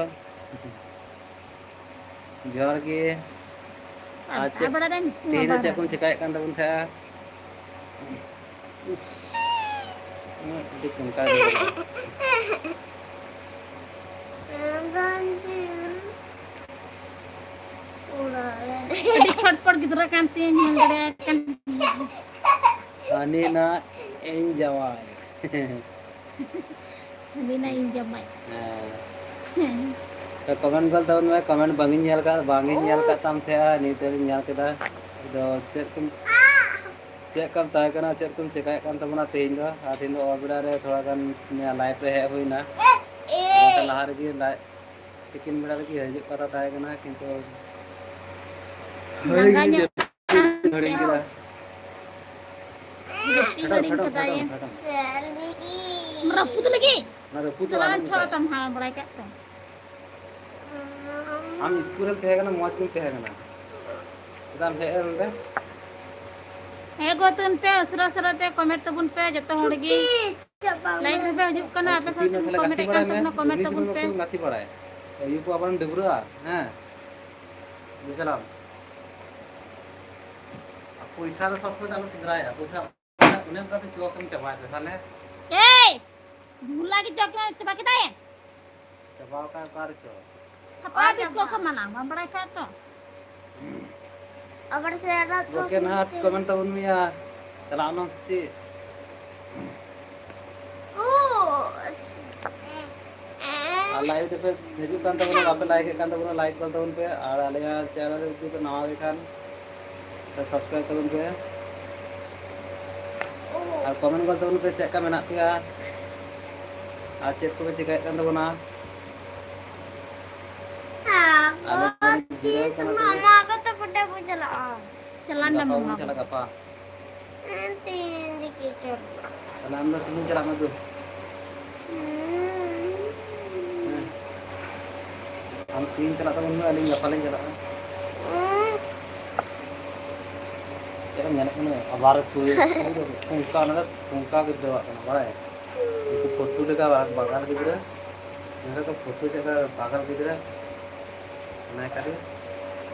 ᱡᱚᱦᱟᱨ ᱜᱮ᱾ ᱟᱨ ᱟᱨ ᱪᱮᱫ, ᱟᱵᱟᱨ ᱟᱫᱚᱧ ᱛᱮᱦᱮᱧ ᱫᱚ ᱪᱮᱫ ᱠᱚᱢ ᱪᱮᱠᱟᱭᱮᱫ ᱠᱟᱱ ᱛᱟᱵᱚᱱ ᱛᱟᱦᱮᱸᱜᱼᱟ? ᱩᱯᱷ, ᱩᱱᱟᱹᱜ ᱟᱹᱰᱤ ᱠᱚᱝᱠᱟ ᱜᱮ ᱢᱮᱱᱟᱜᱼᱟ᱾ ᱟᱹᱰᱤ ᱪᱷᱚᱴᱯᱚᱴ ᱜᱤᱫᱽᱨᱟᱹ ᱠᱟᱱ ᱛᱤᱧ ᱧᱮᱞ ᱫᱟᱲᱮᱭᱟᱭ ᱠᱟᱱ᱾ ᱦᱟᱹᱱᱤ ᱱᱟ ᱤᱧ ᱡᱟᱶᱟᱭ᱾ ᱦᱟᱹᱱᱤ ᱱᱟ ᱤᱧ ᱡᱟᱶᱟᱭ᱾ ᱦᱮᱸ᱾ ᱦᱮᱸ᱾ ᱠᱚᱢᱮᱱᱴ ᱜᱚᱫ ᱛᱟᱵᱚᱱ ᱢᱮ, ᱠᱚᱢᱮᱱᱴ ᱵᱟᱝᱤᱧ ᱧᱮᱞ ᱠᱟᱫ, ᱵᱟᱝᱤᱧ ᱧᱮᱞ ᱠᱟᱫ ᱛᱟᱢ ᱛᱟᱦᱮᱸᱜᱼᱟ, ᱱᱤᱛ ᱤᱧ ᱧᱮᱞ ᱠᱮᱫᱟ᱾ ᱟᱫᱚ ᱪᱮᱫ ᱠᱚᱢ, ᱪᱮᱫ ᱠᱚᱢ ᱛᱟᱦᱮᱸ ᱠᱟᱱᱟ, ᱪᱮᱫ ᱠᱚᱢ ᱪᱮᱠᱟᱭᱮᱫ ᱠᱟᱱ ᱛᱟᱵᱚᱱᱟ ᱛᱮᱦᱮᱧ ᱫᱚ? ᱟᱨ ᱛᱮᱦᱮᱧ ᱫᱚ ᱚᱵᱮᱲᱟ ᱨᱮ ᱛᱷᱚᱲᱟ ᱜᱟᱱ ᱞᱟᱭᱤᱵᱷ ᱨᱮ ᱦᱮᱡ ᱦᱩᱭᱱᱟ᱾ ᱵᱟᱠᱷᱟᱱ ᱞᱟᱦᱟ ᱨᱮᱜᱮ ᱞᱟᱭ-, ᱛᱤᱠᱤᱱ ᱵᱮᱲᱟ ᱨᱮᱜᱮ ᱦᱤᱡᱩᱜ ᱠᱟᱛᱷᱟ ᱛᱟᱦᱮᱸ ᱠᱟᱱᱟ, ᱠᱤᱱᱛᱩ ᱞᱟᱸᱜᱟ ᱧᱚᱜ ᱦᱤᱲᱤᱧ ᱠᱮᱫᱟ᱾ ᱡᱟᱹᱯᱤᱫ ᱯᱷᱮᱰᱚᱜ, ᱦᱤᱲᱤᱧ ᱯᱷᱮᱰᱚᱜ, ᱠᱟᱫᱟᱭ᱾ ᱯᱷᱮᱰᱚᱜ, ᱯᱷᱮᱰᱚᱜ᱾ ᱨᱟᱹᱯᱩᱫ ᱞᱟᱹᱜᱤᱫ? ᱚᱱᱟ ᱨᱟᱹᱯᱩᱫ ᱫᱚ ᱪᱟᱞᱟᱣ ᱟᱞᱚᱢ ᱪᱷᱚᱲᱟ ᱢᱮᱛᱟᱭᱟ᱾ ᱛᱟᱢ ᱦᱟᱸᱜ ᱵᱟᱲᱟᱭ ᱠᱟᱜ ᱛᱚ᱾ ᱟᱢ ᱥᱠᱩᱞ ᱨᱮᱢ ᱛᱟᱦᱮᱸ ᱠᱟᱱᱟ, ᱢᱚᱡᱽ ᱜᱮᱢ ᱛᱟᱦᱮᱸ ᱠᱟᱱᱟ᱾ ᱪᱮᱫᱟᱜ ᱮᱢ ᱦᱮᱡ ᱮᱱ ᱚᱸᱰᱮ? ᱦᱮᱸ ᱜᱚ, ᱛᱩᱱ ᱯᱮ, ᱩᱥᱟᱹᱨᱟ ᱩᱥᱟᱹᱨᱟ ᱛᱮ ᱠᱚᱢᱮᱱᱴ ᱛᱟᱵᱚᱱ ᱯᱮ ᱡᱚᱛᱚ ᱦᱚᱲ ᱜᱮ᱾ ᱪᱷᱩᱴᱤ ᱪᱟᱵᱟ ᱞᱟᱭᱤᱵᱷ ᱨᱮᱯᱮ ᱦᱤᱡᱩᱜ ᱠᱟᱱᱟ, ᱟᱨ ᱟᱯᱮ ᱥᱟᱶ ᱪᱷᱩᱴᱤ ᱛᱮᱵᱚᱱ ᱛᱟᱦᱞᱮ ᱜᱟᱛᱮ ᱠᱚᱢᱮᱱᱴ ᱮᱫ ᱵᱟᱲᱟᱭ ᱠᱟᱱ ᱢᱮ, ᱛᱟᱵᱚᱱᱟ, ᱠᱚᱢᱮᱱᱴ ᱩᱱᱤ ᱛᱟᱵᱚᱱ ᱡᱮᱢᱚᱱ ᱯᱮ᱾ ᱵᱟᱠᱚ ᱜᱟᱛᱮ ᱵᱟᱲᱟᱭ᱾ ᱟᱭᱩ ᱠᱚ ᱟᱵᱟᱨᱮᱢ ᱰᱟᱹᱵᱽᱨᱟᱹᱜᱼᱟ, ᱦᱮᱸ᱾ ᱵᱩᱡᱷᱟᱹᱣ ᱠᱮᱫᱟᱢ? ᱟᱨ ᱯᱚᱭᱥᱟ ᱫᱚ ᱥᱚᱵ ᱥᱚᱢᱚᱭ ᱫᱚ ᱟᱞᱚᱢ ᱥᱮᱸᱫᱽᱨᱟᱭᱟ, ᱯᱚᱭᱥᱟ ᱚᱱᱮ ᱚᱱᱠᱟ ᱛᱮ ᱪᱚᱠ ᱮᱢ ᱪᱟᱵᱟᱭ ᱛᱮ ᱛᱟᱦᱞᱮ᱾ ᱮᱭ! ᱵᱷᱩᱞᱟ ᱜᱮ ᱪᱚᱠ ᱪᱟᱵᱟ ᱠᱮᱫᱟᱭ᱾ ᱪᱟᱵᱟ ᱟᱠᱟᱫ ᱚᱠᱟ ᱨᱮᱪᱚ? ᱦᱟᱯᱟ ᱵᱤᱥᱠᱚ ᱠᱚ ᱢᱟᱱᱟ, ᱵᱟᱢ ᱵᱟᱲᱟᱭ ᱠᱷᱟᱡ ᱛᱚ᱾ ᱟᱵᱟᱨ ᱥᱮ ᱟᱨᱚ ᱪᱚᱠ ᱵᱳᱠᱮ ᱱᱟᱦᱟᱜ ᱢᱤᱫᱴᱮᱱ᱾ ᱠᱚᱢᱮᱱᱴ ᱛᱟᱵᱚᱱ ᱢᱮᱭᱟ, ᱪᱟᱞᱟᱜ ᱟᱢ ᱥᱮ ᱪᱮᱫ? ᱳ, ᱟᱨ ᱞᱟᱭᱤᱵᱷ ᱨᱮᱯᱮ ᱦᱤᱡᱩᱜ ᱠᱟᱱ ᱛᱟᱵᱚᱱᱟ, ᱵᱟᱯᱮ ᱞᱟᱭᱤᱠ ᱮᱫ ᱠᱟᱱ ᱛᱟᱵᱚᱱᱟ, ᱞᱟᱭᱤᱠ ᱜᱚᱫ ᱛᱟᱵᱚᱱ ᱯᱮ᱾ ᱟᱨ ᱟᱞᱮᱭᱟᱜ ᱪᱮᱱᱮᱞ ᱨᱮ ᱡᱩᱫᱤ ᱯᱮ ᱱᱟᱣᱟ ᱜᱮ ᱠᱷᱟᱱ, ᱥᱟᱵᱥᱠᱨᱟᱭᱤᱵ ᱛᱟᱵᱚᱱ ᱯᱮ᱾ ᱟᱨ ᱠᱚᱢᱮᱱᱴ ᱜᱚᱫ ᱛᱟᱵᱚᱱ ᱯᱮ ᱪᱮᱫ ᱞᱮᱠᱟ ᱢᱮᱱᱟᱜ ᱯᱮᱭᱟ ᱟᱨ ᱪᱮᱫ ᱠᱚᱯᱮ ᱪᱮᱠᱟᱭᱮᱫ ᱠᱟᱱ ᱛᱟᱵᱚᱱᱟ᱾ ᱟᱞᱮ ᱫᱚ ᱡᱤᱨᱟᱹᱣ ᱠᱟᱱᱟ ᱛᱚᱵᱮ᱾ ᱢᱟᱢᱟ ᱠᱚ ᱛᱟᱠᱚ ᱴᱷᱮᱱ ᱵᱚᱱ ᱪᱟᱞᱟᱜᱼᱟ᱾ ᱪᱟᱞᱟᱜ ᱜᱟᱯᱟ ᱵᱚᱱ ᱢᱟᱢᱟ ᱪᱟᱞᱟᱜᱼᱟ, ᱠᱚ᱾ ᱜᱟᱯᱟ᱾ ᱦᱮᱸ, ᱛᱤᱦᱤᱧ ᱫᱚ ᱠᱤ ᱪᱚᱞᱚ᱾ ᱛᱟᱦᱞᱮ ᱟᱢ ᱫᱚ ᱛᱤᱦᱤᱧ ᱪᱟᱞᱟᱜ ᱢᱮ ᱫᱩ᱾ ᱦᱩᱸ᱾ ᱦᱮᱸ᱾ ᱟᱢ ᱛᱤᱦᱤᱧ ᱪᱟᱞᱟᱜ ᱛᱟᱵᱚᱱ ᱢᱮ, ᱟᱹᱞᱤᱧ ᱜᱟᱯᱟ ᱞᱤᱧ ᱪᱟᱞᱟᱜᱼᱟ᱾ ᱦᱩᱸ᱾ ᱪᱮᱫ ᱮᱢ ᱧᱮᱞᱮᱫ ᱠᱟᱱᱟ? ᱟᱵᱟᱨ ᱪᱩᱲᱤ, ᱪᱩᱲᱤ ᱫᱚ ᱚᱱᱠᱟ, ᱚᱱᱟ ᱫᱚ ᱚᱱᱠᱟ ᱜᱮ ᱫᱚᱦᱚ ᱠᱟᱜ ᱠᱟᱱᱟ, ᱵᱟᱲᱟᱭ? ᱩᱱᱠᱩ ᱯᱷᱳᱴᱳ ᱞᱮᱠᱟ ᱵᱟᱜᱟᱱ ᱜᱤᱫᱽᱨᱟᱹ᱾ ᱱᱚᱰᱮ ᱫᱚ ᱯᱷᱳᱴᱳ ᱪᱮᱫ ᱞᱮᱠᱟ ᱵᱟᱜᱟᱱ ᱜᱤᱫᱽᱨᱟᱹ, ᱚᱱᱟ ᱠᱷᱟᱹᱛᱤᱨ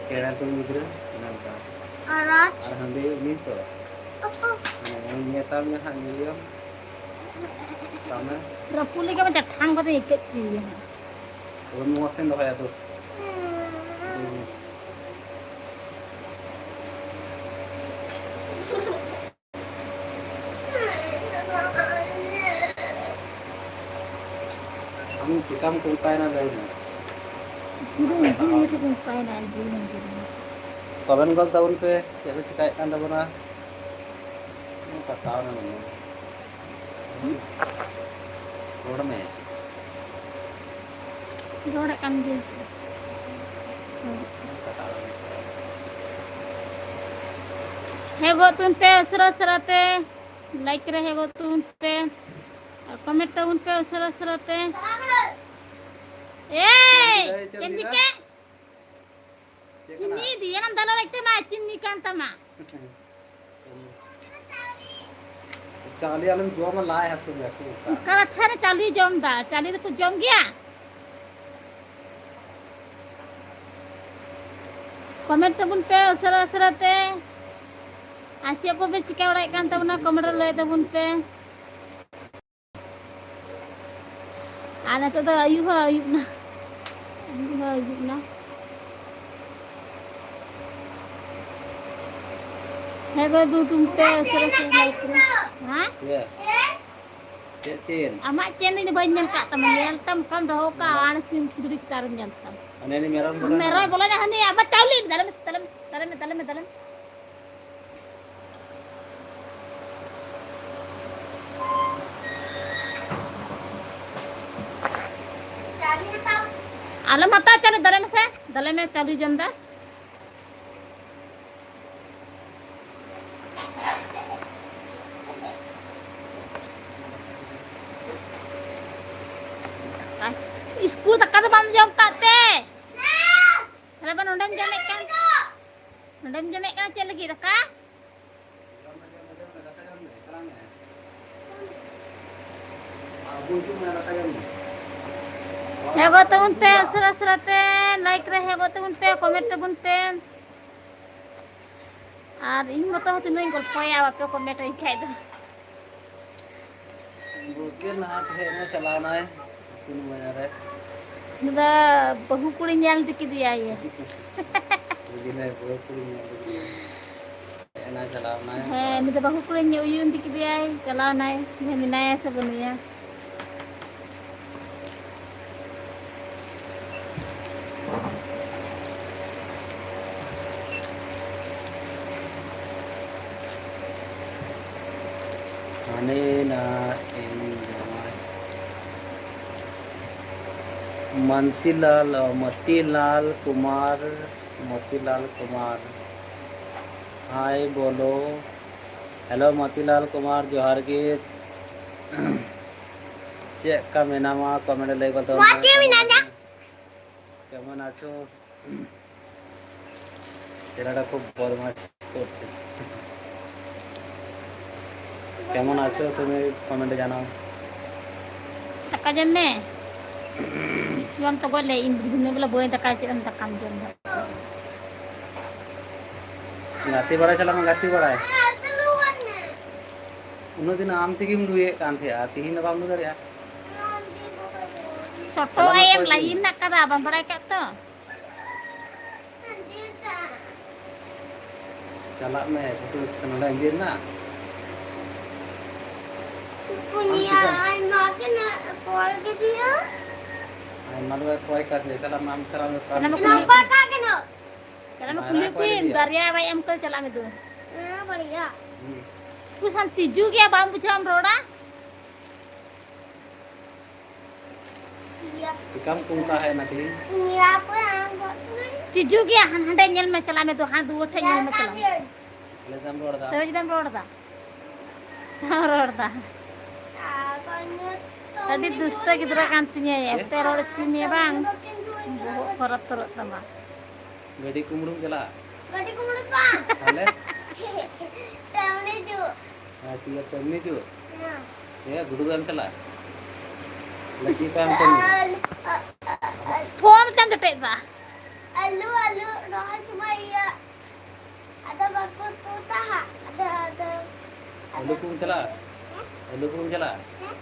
ᱪᱮᱬᱮ ᱛᱩᱧ ᱜᱤᱫᱽᱨᱟᱹ ᱚᱱᱮ ᱚᱱᱠᱟ᱾ ᱟᱨ ᱟᱡ? ᱟᱨ ᱦᱟᱺᱰᱤ ᱩᱱᱤ ᱛᱚ᱾ ᱟᱯᱟ᱾ ᱢᱟᱱᱮ ᱩᱱᱤ ᱧᱮᱞ ᱛᱟᱢ ᱜᱮ ᱦᱟᱸᱜ ᱧᱮᱞᱮᱭᱟᱢ᱾ ᱥᱟᱢᱱᱮ᱾ ᱨᱟᱹᱯᱩᱫ ᱞᱮᱠᱟ ᱢᱟ ᱪᱟᱴᱷᱟᱝ ᱠᱟᱛᱮ ᱤᱠᱟᱹᱜ ᱪᱚᱭ ᱦᱟᱸᱜ᱾ ᱛᱚᱵᱮ ᱢᱚᱡᱽ ᱛᱮᱧ ᱫᱚᱦᱚᱭᱟ ᱛᱚ᱾ ᱦᱩᱸ᱾ ᱟᱢ ᱪᱮᱠᱟᱢ ᱠᱚᱝᱠᱟᱭᱮᱱᱟ ᱞᱟᱹᱭ ᱢᱮ? ᱤᱧ ᱱᱤᱛᱚᱜ ᱤᱧ ᱯᱟᱭᱨᱟᱜᱼᱟ, ᱡᱤᱞ ᱤᱧ ᱡᱚᱢᱟ᱾ ᱠᱚᱢᱮᱱᱴ ᱜᱚᱫ ᱛᱟᱵᱚᱱ ᱯᱮ, ᱪᱮᱫ ᱯᱮ ᱪᱮᱠᱟᱭᱮᱫ ᱠᱟᱱ ᱛᱟᱵᱚᱱᱟ? ᱠᱟᱴᱟᱣ ᱮᱱᱟ ᱱᱤᱭᱟᱹ᱾ ᱨᱚᱲ ᱢᱮ᱾ ᱨᱚᱲᱮᱫ ᱠᱟᱱ ᱜᱤᱭᱟᱹᱧ᱾ ᱠᱟᱴᱟᱣ ᱮᱱᱟ᱾ ᱦᱮᱸ, ᱜᱚᱫ ᱛᱟᱵᱚᱱ ᱯᱮ ᱩᱥᱟᱹᱨᱟ ᱩᱥᱟᱹᱨᱟ ᱛᱮ᱾ ᱞᱟᱭᱤᱠ ᱨᱮ ᱦᱮᱸ ᱜᱚᱫ ᱛᱟᱵᱚᱱ ᱯᱮ᱾ ᱟᱨ ᱠᱚᱢᱮᱱᱴ ᱛᱟᱵᱚᱱ ᱯᱮ ᱩᱥᱟᱹᱨᱟ ᱩᱥᱟᱹᱨᱟ ᱛᱮ᱾ ᱮᱭ! ᱪᱮᱫ ᱮᱢ ᱪᱮᱫ ᱮᱢ ᱪᱤᱠᱟᱹ? ᱪᱮᱫ ᱠᱟᱱᱟ? ᱪᱤᱱᱤ ᱫᱤᱭᱮ ᱱᱟᱢ ᱫᱟᱞᱚᱲ ᱮᱫ ᱛᱟᱢᱟ, ᱪᱤᱱᱤ ᱠᱟᱱ ᱛᱟᱢᱟ᱾ ᱪᱟᱣᱞᱮ ᱟᱞᱚᱢ ᱡᱚᱢᱟ, ᱞᱟᱡ ᱦᱟᱹᱥᱩ ᱢᱮᱭᱟ ᱠᱷᱩᱵ᱾ ᱚᱠᱟ ᱞᱟᱴᱷᱟ ᱨᱮ ᱪᱟᱣᱞᱮ ᱡᱚᱢ ᱫᱟ? ᱪᱟᱣᱞᱮ ᱫᱚᱠᱚ ᱡᱚᱢ ᱜᱮᱭᱟ? ᱠᱚᱢᱮᱱᱴ ᱛᱟᱵᱚᱱ ᱯᱮ ᱩᱥᱟᱹᱨᱟ ᱩᱥᱟᱹᱨᱟ ᱛᱮ᱾ ᱟᱨ ᱪᱮᱫ ᱠᱚᱯᱮ ᱪᱤᱠᱟᱹ ᱵᱟᱲᱟᱭᱮᱫ ᱠᱟᱱ ᱛᱟᱵᱚᱱᱟ, ᱠᱚᱢᱮᱱᱴ ᱨᱮ ᱞᱟᱹᱭ ᱛᱟᱵᱚᱱ ᱯᱮ᱾ ᱟᱨ ᱱᱤᱛᱚᱜ ᱫᱚ ᱟᱹᱭᱩᱵ ᱦᱚᱸ ᱟᱹᱭᱩᱵ ᱱᱟ, ᱟᱹᱭᱩᱵ ᱦᱚᱸ ᱟᱹᱭᱩᱵ ᱱᱟ᱾ ᱦᱮᱸ ᱜᱚ, ᱫᱩ ᱛᱩᱢ ᱯᱮ ᱩᱥᱟᱹᱨᱟ ᱩᱥᱟᱹᱨᱟ ᱞᱟᱭᱤᱠ ᱨᱮ᱾ ᱦᱮᱸ? ᱪᱮᱫ? ᱪᱮᱫ ᱪᱮᱱ? ᱟᱢᱟᱜ ᱪᱮᱱ ᱤᱧ ᱫᱚ ᱵᱟᱹᱧ ᱧᱮᱞ ᱠᱟᱜ ᱛᱟᱢᱟ, ᱧᱮᱞ ᱛᱟᱢ ᱠᱷᱟᱱ ᱫᱚᱦᱚ ᱠᱟᱜ, ᱦᱟᱱᱮ ᱟᱨ ᱥᱤᱢ ᱠᱷᱩᱸᱫᱽᱲᱤ ᱪᱮᱛᱟᱱ ᱨᱮᱢ ᱧᱮᱞ ᱛᱟᱢ᱾ ᱦᱟᱱᱮ ᱩᱱᱤ ᱢᱮᱨᱚᱢ ᱵᱚᱞᱚᱭᱮᱱᱟ᱾ ᱢᱮᱨᱚᱢ ᱵᱚᱞᱚᱭᱮᱱᱟ, ᱦᱟᱹᱱᱤ ᱟᱵᱟᱨ ᱪᱟᱣᱞᱮ, ᱫᱟᱞᱮ ᱢᱮᱥᱮ, ᱫᱟᱞᱮ ᱢᱮ, ᱫᱟᱞᱮ ᱢᱮ, ᱫᱟᱞᱮ ᱢᱮ᱾ ᱟᱞᱚᱢ ᱦᱟᱛᱟᱣᱟ ᱪᱟᱣᱞᱮ, ᱫᱟᱞᱮ ᱢᱮᱥᱮ, ᱫᱟᱞᱮ ᱢᱮ, ᱪᱟᱣᱞᱮ ᱡᱚᱢ ᱫᱟ᱾ ᱤᱥᱠᱩᱞ ᱫᱟᱠᱟ ᱫᱚ ᱵᱟᱢ ᱡᱚᱢ ᱠᱟᱜ ᱛᱮ? ᱛᱟᱦᱞᱮ ᱵᱟ ᱱᱚᱸᱰᱮᱢ ᱡᱚᱢᱮᱫ ᱠᱟᱱ? ᱱᱚᱸᱰᱮᱢ ᱡᱚᱢᱮᱫ ᱠᱟᱱᱟ ᱪᱮᱫ ᱞᱟᱹᱜᱤᱫ ᱫᱟᱠᱟ? ᱦᱮᱸ ᱜᱚ ᱛᱟᱵᱚᱱ ᱯᱮ ᱩᱥᱟᱹᱨᱟ ᱩᱥᱟᱹᱨᱟ ᱛᱮ, ᱞᱟᱭᱤᱠ ᱨᱮ ᱦᱮᱸ ᱜᱚ ᱛᱟᱵᱚᱱ ᱯᱮ, ᱠᱚᱢᱮᱱᱴ ᱛᱟᱵᱚᱱ ᱯᱮ᱾ ᱟᱨ ᱤᱧ ᱢᱚᱛᱚ ᱦᱚᱸ ᱛᱤᱱᱟᱹᱜ ᱤᱧ ᱜᱚᱞᱯᱚᱭᱟ, ᱵᱟᱯᱮ ᱠᱚᱢᱮᱱᱴ ᱟᱹᱧ ᱠᱷᱟᱡ ᱫᱚ᱾ ᱵᱩᱠᱤ ᱱᱟᱦᱟᱜ ᱦᱮᱡ ᱮᱱᱟ, ᱪᱟᱞᱟᱣ ᱮᱱᱟᱭ ᱯᱩᱱ ᱵᱟᱡᱟ ᱨᱮ᱾ ᱩᱱᱤ ᱫᱚ ᱵᱟᱹᱦᱩ ᱠᱩᱲᱤ ᱧᱮᱞ ᱤᱫᱤ ᱠᱮᱫᱮᱭᱟᱭ᱾ ᱩᱱᱤ ᱫᱚ ᱵᱟᱹᱦᱩ ᱠᱩᱲᱤ ᱧᱮᱞ ᱤᱫᱤ ᱠᱮᱫᱮᱭᱟᱭ᱾ ᱦᱮᱡ ᱮᱱᱟᱭ, ᱪᱟᱞᱟᱣ ᱮᱱᱟᱭ᱾ ᱦᱮᱸ, ᱩᱱᱤ ᱫᱚ ᱵᱟᱹᱦᱩ ᱠᱩᱲᱤ ᱧᱮᱞ ᱤᱫᱤ ᱠᱮᱫᱮᱭᱟᱭ, ᱪᱟᱞᱟᱣ ᱮᱱᱟᱭ᱾ ᱡᱮ ᱢᱮᱱᱟᱭᱟ ᱥᱮ ᱵᱟᱹᱱᱩᱭᱟ᱾ ᱢᱮᱱᱟ ᱤᱧ ᱡᱟᱶᱟᱭ᱾ ᱢᱟᱱᱛᱤᱞᱟᱞ, ᱚ, ᱢᱚᱛᱤᱞᱟᱞ ᱠᱩᱢᱟᱨ, ᱢᱚᱛᱤᱞᱟᱞ ᱠᱩᱢᱟᱨ᱾ ᱦᱟᱭ ᱵᱚᱞᱚ᱾ ᱦᱮᱞᱳ ᱢᱚᱛᱤᱞᱟᱞ ᱠᱩᱢᱟᱨ, ᱡᱚᱦᱟᱨ ᱜᱮ᱾ ᱪᱮᱫ ᱞᱮᱠᱟ ᱢᱮᱱᱟᱢᱟ? ᱠᱚᱢᱮᱱᱴ ᱨᱮ ᱞᱟᱹᱭ ᱜᱚᱫ ᱛᱟᱵᱚᱱ ᱢᱟ᱾ কেমন আছো? ছেলেটা খুব বদমাশ করছে। কেমন আছো তুমি? কমেন্টে জানাও। ᱫᱟᱠᱟ ᱡᱚᱢ ᱢᱮ᱾ ᱡᱚᱢ ᱛᱚ ᱜᱚᱡ ᱞᱮ, ᱤᱧ ᱵᱩᱰᱷᱤ ᱜᱩᱱᱟᱹ ᱵᱚᱞᱮ ᱵᱟᱹᱧ ᱫᱟᱠᱟᱭ, ᱪᱮᱫ ᱮᱢ ᱫᱟᱠᱟᱢ ᱡᱚᱢ ᱫᱟ? ᱜᱟᱛᱮ ᱵᱟᱲᱟᱭ ᱪᱟᱞᱟᱜ ᱢᱮ, ᱜᱟᱛᱮ ᱵᱟᱲᱟᱭ᱾ ᱩᱱᱟᱹᱜ ᱫᱤᱱ ᱟᱢ ᱛᱮᱜᱮᱢ ᱞᱩᱭᱮᱫ ᱠᱟᱱ ᱛᱟᱦᱮᱸᱜᱼᱟ, ᱛᱤᱦᱤᱧ ᱫᱚ ᱵᱟᱢ ᱞᱩ ᱫᱟᱲᱮᱭᱟᱜᱼᱟ? ᱥᱚᱴᱚ ᱪᱟᱞᱟᱜ ᱢᱮ ᱟᱭᱮᱢ ᱚᱠᱚᱭ ᱞᱟᱭᱤᱱ ᱫᱤᱱ᱾ ᱦᱮᱱᱟᱜ ᱠᱟᱫᱟ, ᱵᱟᱢ ᱵᱟᱲᱟᱭ ᱠᱟᱜ ᱛᱚ? ᱪᱟᱞᱟᱜ ᱢᱮ, ᱱᱚᱰᱮ ᱤᱧ ᱫᱤᱱ ᱨᱮᱱᱟᱜ᱾ ᱯᱩᱱᱭᱟ ᱟᱢ ᱪᱮᱫᱟᱜ? ᱟᱭᱢᱟ ᱠᱤᱱ ᱠᱚᱭ ᱠᱮᱫᱮᱭᱟ᱾ ᱟᱭᱢᱟ ᱫᱚ ᱵᱟᱭ ᱠᱚᱭ ᱠᱟᱫᱮᱭᱟ, ᱪᱟᱞᱟᱜ ᱢᱮ, ᱟᱢ ᱪᱟᱞᱟᱜ ᱢᱮ, ᱚᱱᱟ ᱢᱟ ᱠᱟᱹᱢᱤ᱾ ᱠᱩᱞᱤ ᱠᱚᱭ ᱠᱟᱜ ᱠᱤᱱᱟ᱾ ᱪᱟᱞᱟᱜ ᱢᱮ, ᱵᱟᱭ ᱠᱩᱞᱤ ᱠᱚᱭ ᱠᱚᱭᱤᱧ, ᱠᱮᱫᱮᱭᱟ᱾ ᱵᱟᱨᱭᱟ ᱵᱟᱭ ᱮᱢ ᱠᱟᱫᱟ, ᱪᱟᱞᱟᱜ ᱢᱮ ᱫᱩ᱾ ᱦᱮᱸ, ᱵᱟᱨᱭᱟ᱾ ᱦᱩᱸ᱾ ᱩᱱᱠᱩ ᱥᱟᱶ ᱛᱤᱡᱩ ᱜᱮᱭᱟ, ᱵᱟᱢ ᱵᱩᱡᱷᱟᱹᱣᱟ, ᱟᱢ ᱨᱚᱲᱟ? ᱪᱤᱠᱟᱢ ᱠᱩᱝᱠᱟ ᱦᱮᱡ ᱮᱱᱟ ᱛᱮᱦᱮᱧ? ᱛᱤᱡᱩ ᱜᱮᱭᱟ, ᱦᱟᱱ-, ᱦᱟᱸᱰᱮ ᱧᱮᱞ ᱢᱮ, ᱪᱟᱞᱟᱜ ᱢᱮ ᱫᱩ, ᱦᱟᱸ ᱫᱩ ᱴᱷᱮᱡ ᱧᱮᱞ ᱢᱮ, ᱪᱟᱞᱟᱜ ᱢᱮ᱾ ᱟᱞᱮ ᱫᱚᱢ ᱨᱚᱲ ᱮᱫᱟ᱾ ᱛᱚᱵᱮ ᱪᱮᱫᱟᱜ ᱮᱢ ᱨᱚᱲ ᱮᱫᱟ? ᱵᱟᱢ ᱨᱚᱲ ᱮᱫᱟ᱾ ᱟᱹᱰᱤ ᱫᱩᱥᱴᱚ ᱜᱤᱫᱽᱨᱟᱹ ᱠᱟᱱ ᱛᱤᱧᱟᱹᱭ, ᱮᱛᱮ ᱨᱚᱲ ᱦᱚᱪᱚ ᱢᱮᱭᱟ ᱵᱟᱝ? ᱵᱚᱦᱚᱜ ᱠᱷᱟᱨᱟᱯ ᱩᱛᱟᱹᱨᱚᱜ ᱛᱟᱢᱟ᱾ ᱜᱟᱹᱰᱤ ᱠᱩᱢᱵᱽᱲᱩᱢ ᱪᱟᱞᱟᱜᱼᱟ? ᱜᱟᱹᱰᱤ ᱠᱩᱢᱵᱽᱲᱩ ᱫᱚ ᱵᱟᱝ᱾ ᱛᱟᱦᱞᱮ? ᱛᱟᱹᱢᱱᱤ ᱡᱩ᱾ ᱦᱮᱸ, ᱛᱤᱭᱟᱹ ᱛᱟᱹᱢᱱᱤ ᱡᱩ? ᱦᱮᱸ᱾ ᱦᱮᱸ, ᱜᱩᱰᱩ ᱜᱚᱡ ᱮᱢ ᱪᱟᱞᱟᱜᱼᱟ? ᱛᱟᱦᱞᱮ ᱪᱮᱫ ᱠᱚ ᱮᱢ ᱠᱟᱹᱢᱤᱭᱟ? ᱯᱷᱳᱱ ᱛᱮᱢ ᱡᱚᱴᱮᱫ ᱫᱟ᱾ ᱟᱹᱞᱩ, ᱟᱹᱞᱩ ᱨᱚᱦᱚᱭ ᱥᱚᱢᱚᱭ ᱤᱭᱟᱹ ᱟᱫᱚ ᱵᱟᱠᱚ ᱛᱩᱫᱟ ᱦᱟᱸᱜ᱾ ᱟᱫᱚ, ᱟᱫᱚ, ᱟᱹᱞᱩ ᱠᱚᱢ ᱪᱟᱞᱟᱜᱼᱟ? ᱦᱮᱸ? ᱟᱹᱞᱩ ᱠᱚᱢ ᱪᱟᱞᱟᱜᱼᱟ? ᱦᱮᱸ?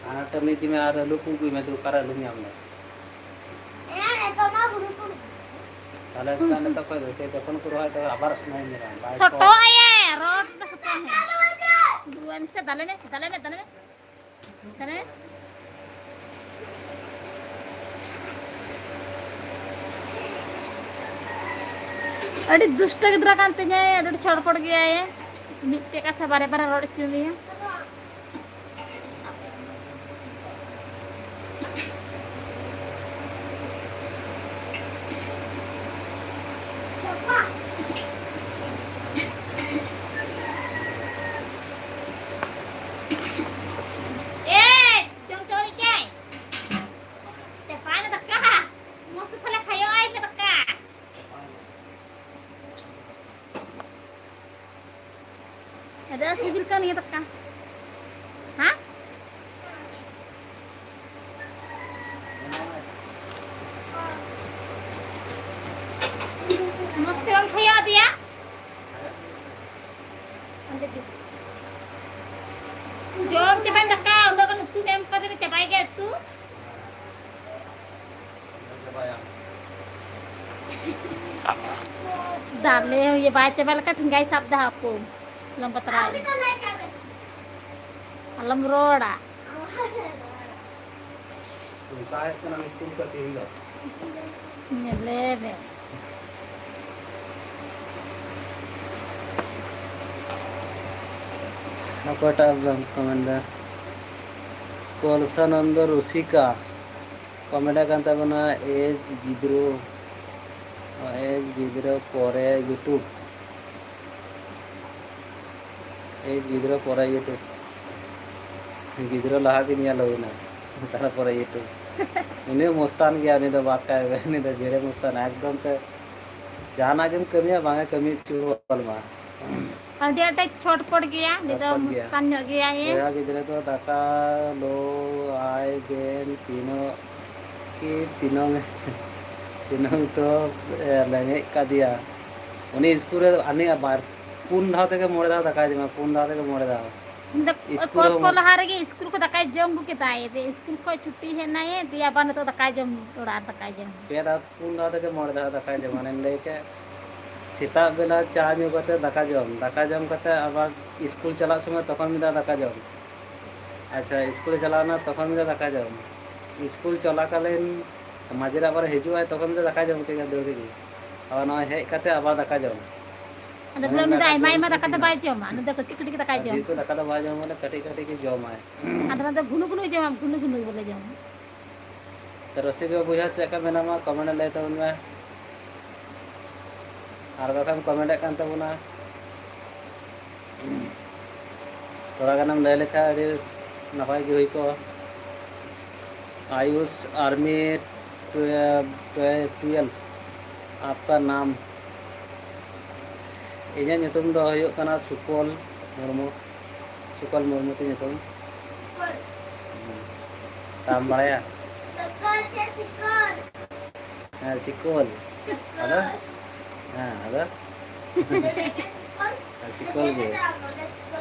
ᱟᱨ ᱱᱚᱛᱮ ᱢᱤᱫ ᱫᱤᱱ ᱟᱨ ᱟᱹᱞᱩ ᱠᱚ ᱟᱹᱜᱩᱭ ᱢᱮ, ᱚᱠᱟᱨᱮ ᱟᱹᱞᱩᱢ ᱧᱟᱢ ᱫᱟ? ᱦᱮᱸ, ᱱᱤᱛᱚᱜ ᱢᱟ ᱦᱩᱲᱩ ᱠᱚ᱾ ᱛᱟᱦᱞᱮ ᱚᱱᱠᱟ ᱱᱤᱛᱚᱜ ᱠᱷᱚᱡ ᱫᱚ ᱥᱮ ᱡᱚᱠᱷᱚᱱ ᱠᱚ ᱨᱚᱦᱚᱭ ᱛᱚᱵᱮ ᱟᱵᱟᱨ ᱚᱱᱟᱧ ᱧᱮᱞᱟ᱾ ᱵᱟᱭ ᱥᱚᱴᱚ ᱠᱚ ᱟᱭᱮ, ᱨᱚᱲ ᱫᱚ ᱥᱚᱴᱚ ᱟᱭᱮ᱾ ᱫᱩᱣᱟᱹᱨ ᱥᱮ ᱫᱟᱞᱮ ᱢᱮ, ᱫᱟᱞᱮ ᱢᱮ, ᱫᱟᱞᱮ ᱢᱮ᱾ ᱫᱟᱞᱮ ᱢᱮ᱾ ᱟᱹᱰᱤ ᱫᱩᱥᱴᱚ ᱜᱤᱫᱽᱨᱟᱹ ᱠᱟᱱ ᱛᱤᱧᱟᱭ, ᱟᱹᱰᱤ ᱟᱸᱴ ᱪᱷᱚᱲᱯᱚᱲ ᱜᱮᱭᱟᱭ᱾ ᱢᱤᱫᱴᱮᱡ ᱠᱟᱛᱷᱟ ᱵᱟᱨᱮ ᱵᱟᱨᱮ ᱨᱚᱲ ᱦᱚᱪᱚ ᱢᱮᱭᱟ᱾ ᱟᱫᱚ ᱥᱤᱵᱤᱞ ᱠᱟᱱ ᱱᱤᱭᱟᱹ ᱫᱟᱠᱟ᱾ ᱦᱮᱸ? ᱢᱚᱡᱽ ᱛᱮ ᱵᱟᱢ ᱠᱷᱟᱭᱟᱣ ᱟᱫᱮᱭᱟ? ᱡᱚᱢ ᱪᱟᱵᱟᱭ ᱫᱟᱠᱟ, ᱩᱱᱟᱹᱜ ᱜᱟᱱ ᱩᱛᱩᱢ ᱮᱢ ᱠᱟᱫᱮ, ᱪᱟᱵᱟᱭ ᱜᱮᱭᱟ ᱩᱛᱩ᱾ ᱫᱟᱞᱮ ᱦᱩᱭᱩᱜ ᱵᱟᱭ ᱪᱟᱵᱟ ᱞᱮᱠᱷᱟᱱ ᱴᱷᱮᱸᱜᱟᱭ ᱥᱟᱵ ᱫᱟ ᱦᱟᱯᱳ᱾ ᱟᱞᱚᱢ ᱵᱟᱛᱨᱟᱣ᱾ ᱟᱞᱚᱢ ᱨᱚᱲᱟ᱾ ᱚᱱᱠᱟ ᱦᱮᱡ ᱠᱟᱱᱟ ᱢᱤᱥᱠᱩᱞ ᱠᱚ ᱛᱮᱦᱮᱧ ᱫᱚ᱾ ᱧᱮᱞᱮ ᱢᱮ᱾ ᱚᱠᱚᱭᱴᱟᱜ ᱵᱟᱢ ᱠᱚᱢᱮᱱᱴ ᱫᱟ? ᱠᱚᱞᱥᱟᱱᱚᱱᱫᱚ ᱨᱩᱥᱤᱠᱟ ᱠᱚᱢᱮᱱᱴ ᱠᱟᱱ ᱛᱟᱵᱚᱱᱟ, ᱮᱡᱽ ᱜᱤᱫᱽᱨᱟᱹ, ᱮᱡᱽ ᱜᱤᱫᱽᱨᱟᱹ ᱯᱚᱨᱮ YouTube᱾ ᱮᱭ ᱜᱤᱫᱽᱨᱟᱹ ᱯᱚᱨᱮ YouTube᱾ ᱜᱤᱫᱽᱨᱟᱹ ᱞᱟᱦᱟ ᱜᱮ ᱧᱮᱞ ᱦᱩᱭᱱᱟ, ᱛᱟᱨᱯᱚᱨᱮ YouTube᱾ ᱩᱱᱤ ᱢᱚᱥᱛᱟᱱ ᱜᱮᱭᱟ, ᱩᱱᱤ ᱫᱚ ᱵᱟᱫ ᱠᱟᱭ ᱢᱮ, ᱩᱱᱤ ᱫᱚ ᱡᱮᱨᱮ ᱢᱚᱥᱛᱟᱱ ᱮᱠᱫᱚᱢ ᱛᱮ᱾ ᱡᱟᱦᱟᱱᱟᱜ ᱜᱮᱢ ᱠᱟᱹᱢᱤᱭᱟ, ᱵᱟᱝ ᱮ ᱠᱟᱹᱢᱤ ᱦᱚᱪᱚ ᱟᱢᱟ᱾ ᱟᱹᱰᱤ ᱟᱸᱴᱮ ᱪᱷᱚᱴᱯᱚᱴ ᱜᱮᱭᱟ, ᱩᱱᱤ ᱫᱚ ᱪᱷᱚᱴᱯᱚᱴ ᱜᱮᱭᱟ᱾ ᱢᱚᱥᱛᱟᱱ ᱧᱚᱜ ᱜᱮᱭᱟᱭ᱾ ᱵᱚᱭᱦᱟ ᱜᱤᱫᱽᱨᱟᱹ ᱫᱚ ᱫᱟᱠᱟ ᱞᱚ ᱟᱭ ᱵᱮᱱ ᱛᱤᱱᱟᱹᱜ ᱠᱤ ᱛᱤᱱᱟᱹᱝ, ᱛᱤᱱᱟᱹᱝ ᱛᱚ, ᱮ, ᱨᱮᱸᱜᱮᱡ ᱠᱟᱫᱮᱭᱟ᱾ ᱩᱱᱤ ᱥᱠᱩᱞ ᱨᱮ ᱟᱹᱱᱤᱡ ᱟᱵᱟᱨ ᱯᱩᱱ ᱫᱷᱟᱣ ᱛᱷᱮᱠᱮ ᱢᱚᱬᱮ ᱫᱷᱟᱣ ᱫᱟᱠᱟᱭ ᱡᱚᱢᱟ, ᱯᱩᱱ ᱫᱷᱟᱣ ᱛᱷᱮᱠᱮ ᱢᱚᱬᱮ ᱫᱷᱟᱣ᱾ ᱤᱧ ᱫᱚ ᱥᱠᱩᱞ ᱠᱚᱞ ᱨᱮᱦᱚᱸ ᱠᱚ ᱢᱚᱥ- ᱞᱟᱦᱟ ᱨᱮᱜᱮ ᱥᱠᱩᱞ ᱠᱚ ᱫᱟᱠᱟᱭ ᱡᱚᱢ ᱟᱹᱜᱩ ᱠᱮᱫᱟᱭ, ᱫᱤᱭᱮ ᱥᱠᱩᱞ ᱠᱷᱚᱱ ᱪᱷᱩᱴᱤ ᱦᱮᱡ ᱮᱱᱟᱭ, ᱫᱤᱭᱮ ᱟᱵᱟᱨ ᱱᱤᱛᱚᱜ ᱫᱟᱠᱟᱭ ᱡᱚᱢ, ᱚᱲᱟᱜ ᱨᱮ ᱫᱟᱠᱟᱭ ᱡᱚᱢ᱾ ᱯᱮ ᱫᱷᱟᱣ, ᱯᱩᱱ ᱫᱷᱟᱣ ᱛᱷᱮᱠᱮ ᱢᱚᱬᱮ ᱫᱷᱟᱣ ᱫᱟᱠᱟᱭ ᱡᱚᱢᱟ, ᱚᱱᱮᱧ ᱞᱟᱹᱭ ᱠᱮᱫ᱾ ᱥᱮᱛᱟᱜ ᱵᱮᱞᱟ ᱪᱟ ᱧᱩ ᱠᱟᱛᱮ ᱫᱟᱠᱟ ᱡᱚᱢ, ᱫᱟᱠᱟ ᱡᱚᱢ ᱠᱟᱛᱮ ᱟᱵᱟᱨ ᱥᱠᱩᱞ ᱪᱟᱞᱟᱜ ᱥᱚᱢᱚᱭ ᱛᱚᱠᱷᱚᱱ ᱢᱤᱫ ᱫᱷᱟᱣ ᱫᱟᱠᱟ ᱡᱚᱢ᱾ ᱟᱪᱪᱷᱟ, ᱥᱠᱩᱞᱮ ᱪᱟᱞᱟᱣᱱᱟ, ᱛᱚᱠᱷᱚᱱ ᱢᱤᱫ ᱫᱷᱟᱣ ᱫᱟᱠᱟ ᱡᱚᱢ᱾ ᱥᱠᱩᱞ ᱪᱚᱞᱟᱠᱟᱞᱤᱱ ᱢᱟᱡᱷᱮ ᱨᱮ ᱟᱵᱟᱨ ᱦᱤᱡᱩᱜ ᱟᱭ, ᱛᱚᱠᱷᱚᱱ ᱫᱚ ᱫᱟᱠᱟ ᱡᱚᱢ ᱠᱮᱫ ᱜᱮ ᱫᱟᱹᱲ ᱤᱫᱤ᱾ ᱟᱵᱟᱨ ᱱᱚᱜᱼᱚᱭ ᱦᱮᱡ ᱠᱟᱛᱮ ᱟᱵᱟᱨ ᱫᱟᱠᱟ ᱡᱚᱢ᱾ ᱟᱫᱚ ᱵᱚᱞᱮ ᱩᱱᱤ ᱫᱚ ᱟᱭᱢᱟ ᱟᱭᱢᱟ ᱫᱟᱠᱟ ᱫᱚ ᱵᱟᱭ ᱡᱚᱢᱟ, ᱩᱱᱤ ᱫᱚ ᱠᱟᱹᱴᱤᱡ ᱠᱟᱹᱴᱤᱡ ᱜᱮ ᱫᱟᱠᱟᱭ ᱟᱨ ᱡᱚᱢᱟ᱾ ᱡᱮᱦᱮᱛᱩ ᱫᱟᱠᱟ ᱫᱚ ᱵᱟᱭ ᱡᱚᱢᱟ, ᱵᱚᱞᱮ ᱠᱟᱹᱴᱤᱡ ᱠᱟᱹᱴᱤᱡ ᱜᱮ ᱡᱚᱢᱟᱭ᱾ ᱟᱫᱚ ᱚᱱᱟ ᱫᱚ ᱜᱷᱩᱱᱩ ᱜᱷᱩᱱᱩ ᱡᱚᱢᱟ, ᱜᱷᱩᱱᱩ ᱜᱷᱩᱱᱩ ᱵᱚᱞᱮ ᱡᱚᱢᱟ᱾ ᱛᱚ ᱨᱚᱥᱤᱠᱟ ᱵᱚᱭᱦᱟ, ᱪᱮᱫ ᱞᱮᱠᱟ ᱢᱮᱱᱟᱢᱟ? ᱠᱚᱢᱮᱱᱴ ᱨᱮ ᱞᱟᱹᱭ ᱛᱟᱵᱚᱱ ᱢᱮ᱾ ᱟᱨ ᱵᱟᱠᱷᱟᱱ ᱠᱚᱢᱮᱱᱴ ᱮᱫ ᱠᱟᱱ ᱛᱟᱵᱚᱱᱟ᱾ ᱛᱷᱚᱲᱟ ᱜᱟᱱᱮᱢ ᱞᱟᱹᱭ ᱞᱮᱠᱷᱟᱱ ᱟᱹᱰᱤ ᱱᱟᱯᱟᱭ ᱜᱮ ᱦᱩᱭ ᱠᱚᱜᱼᱟ᱾ ᱟᱭᱩᱥ ᱟᱨᱢᱤ ᱴᱩᱭᱮᱞᱵᱷ, ᱴᱩᱭᱮᱞᱵᱷ, ᱟᱯᱠᱟ ᱱᱟᱢ? ᱤᱧᱟᱹᱜ ᱧᱩᱛᱩᱢ ᱫᱚ ᱦᱩᱭᱩᱜ ᱠᱟᱱᱟ ᱥᱩᱠᱚᱞ᱾ ᱢᱩᱨᱢᱩ, ᱥᱩᱠᱚᱞ ᱢᱩᱨᱢᱩ ᱛᱤᱧ ᱧᱩᱛᱩᱢ᱾ ᱦᱩᱸ᱾ ᱛᱟᱢ ᱵᱟᱲᱟᱭᱟ? ᱥᱩᱠᱚᱞ ᱥᱮ ᱥᱤᱠᱚᱞ? ᱦᱮᱸ, ᱥᱤᱠᱚᱞ᱾ ᱥᱩᱠᱚᱞ᱾ ᱟᱫᱚ? ᱦᱮᱸ, ᱟᱫᱚ? ᱥᱤᱠᱚᱞ᱾ ᱥᱤᱠᱚᱞ ᱜᱮ᱾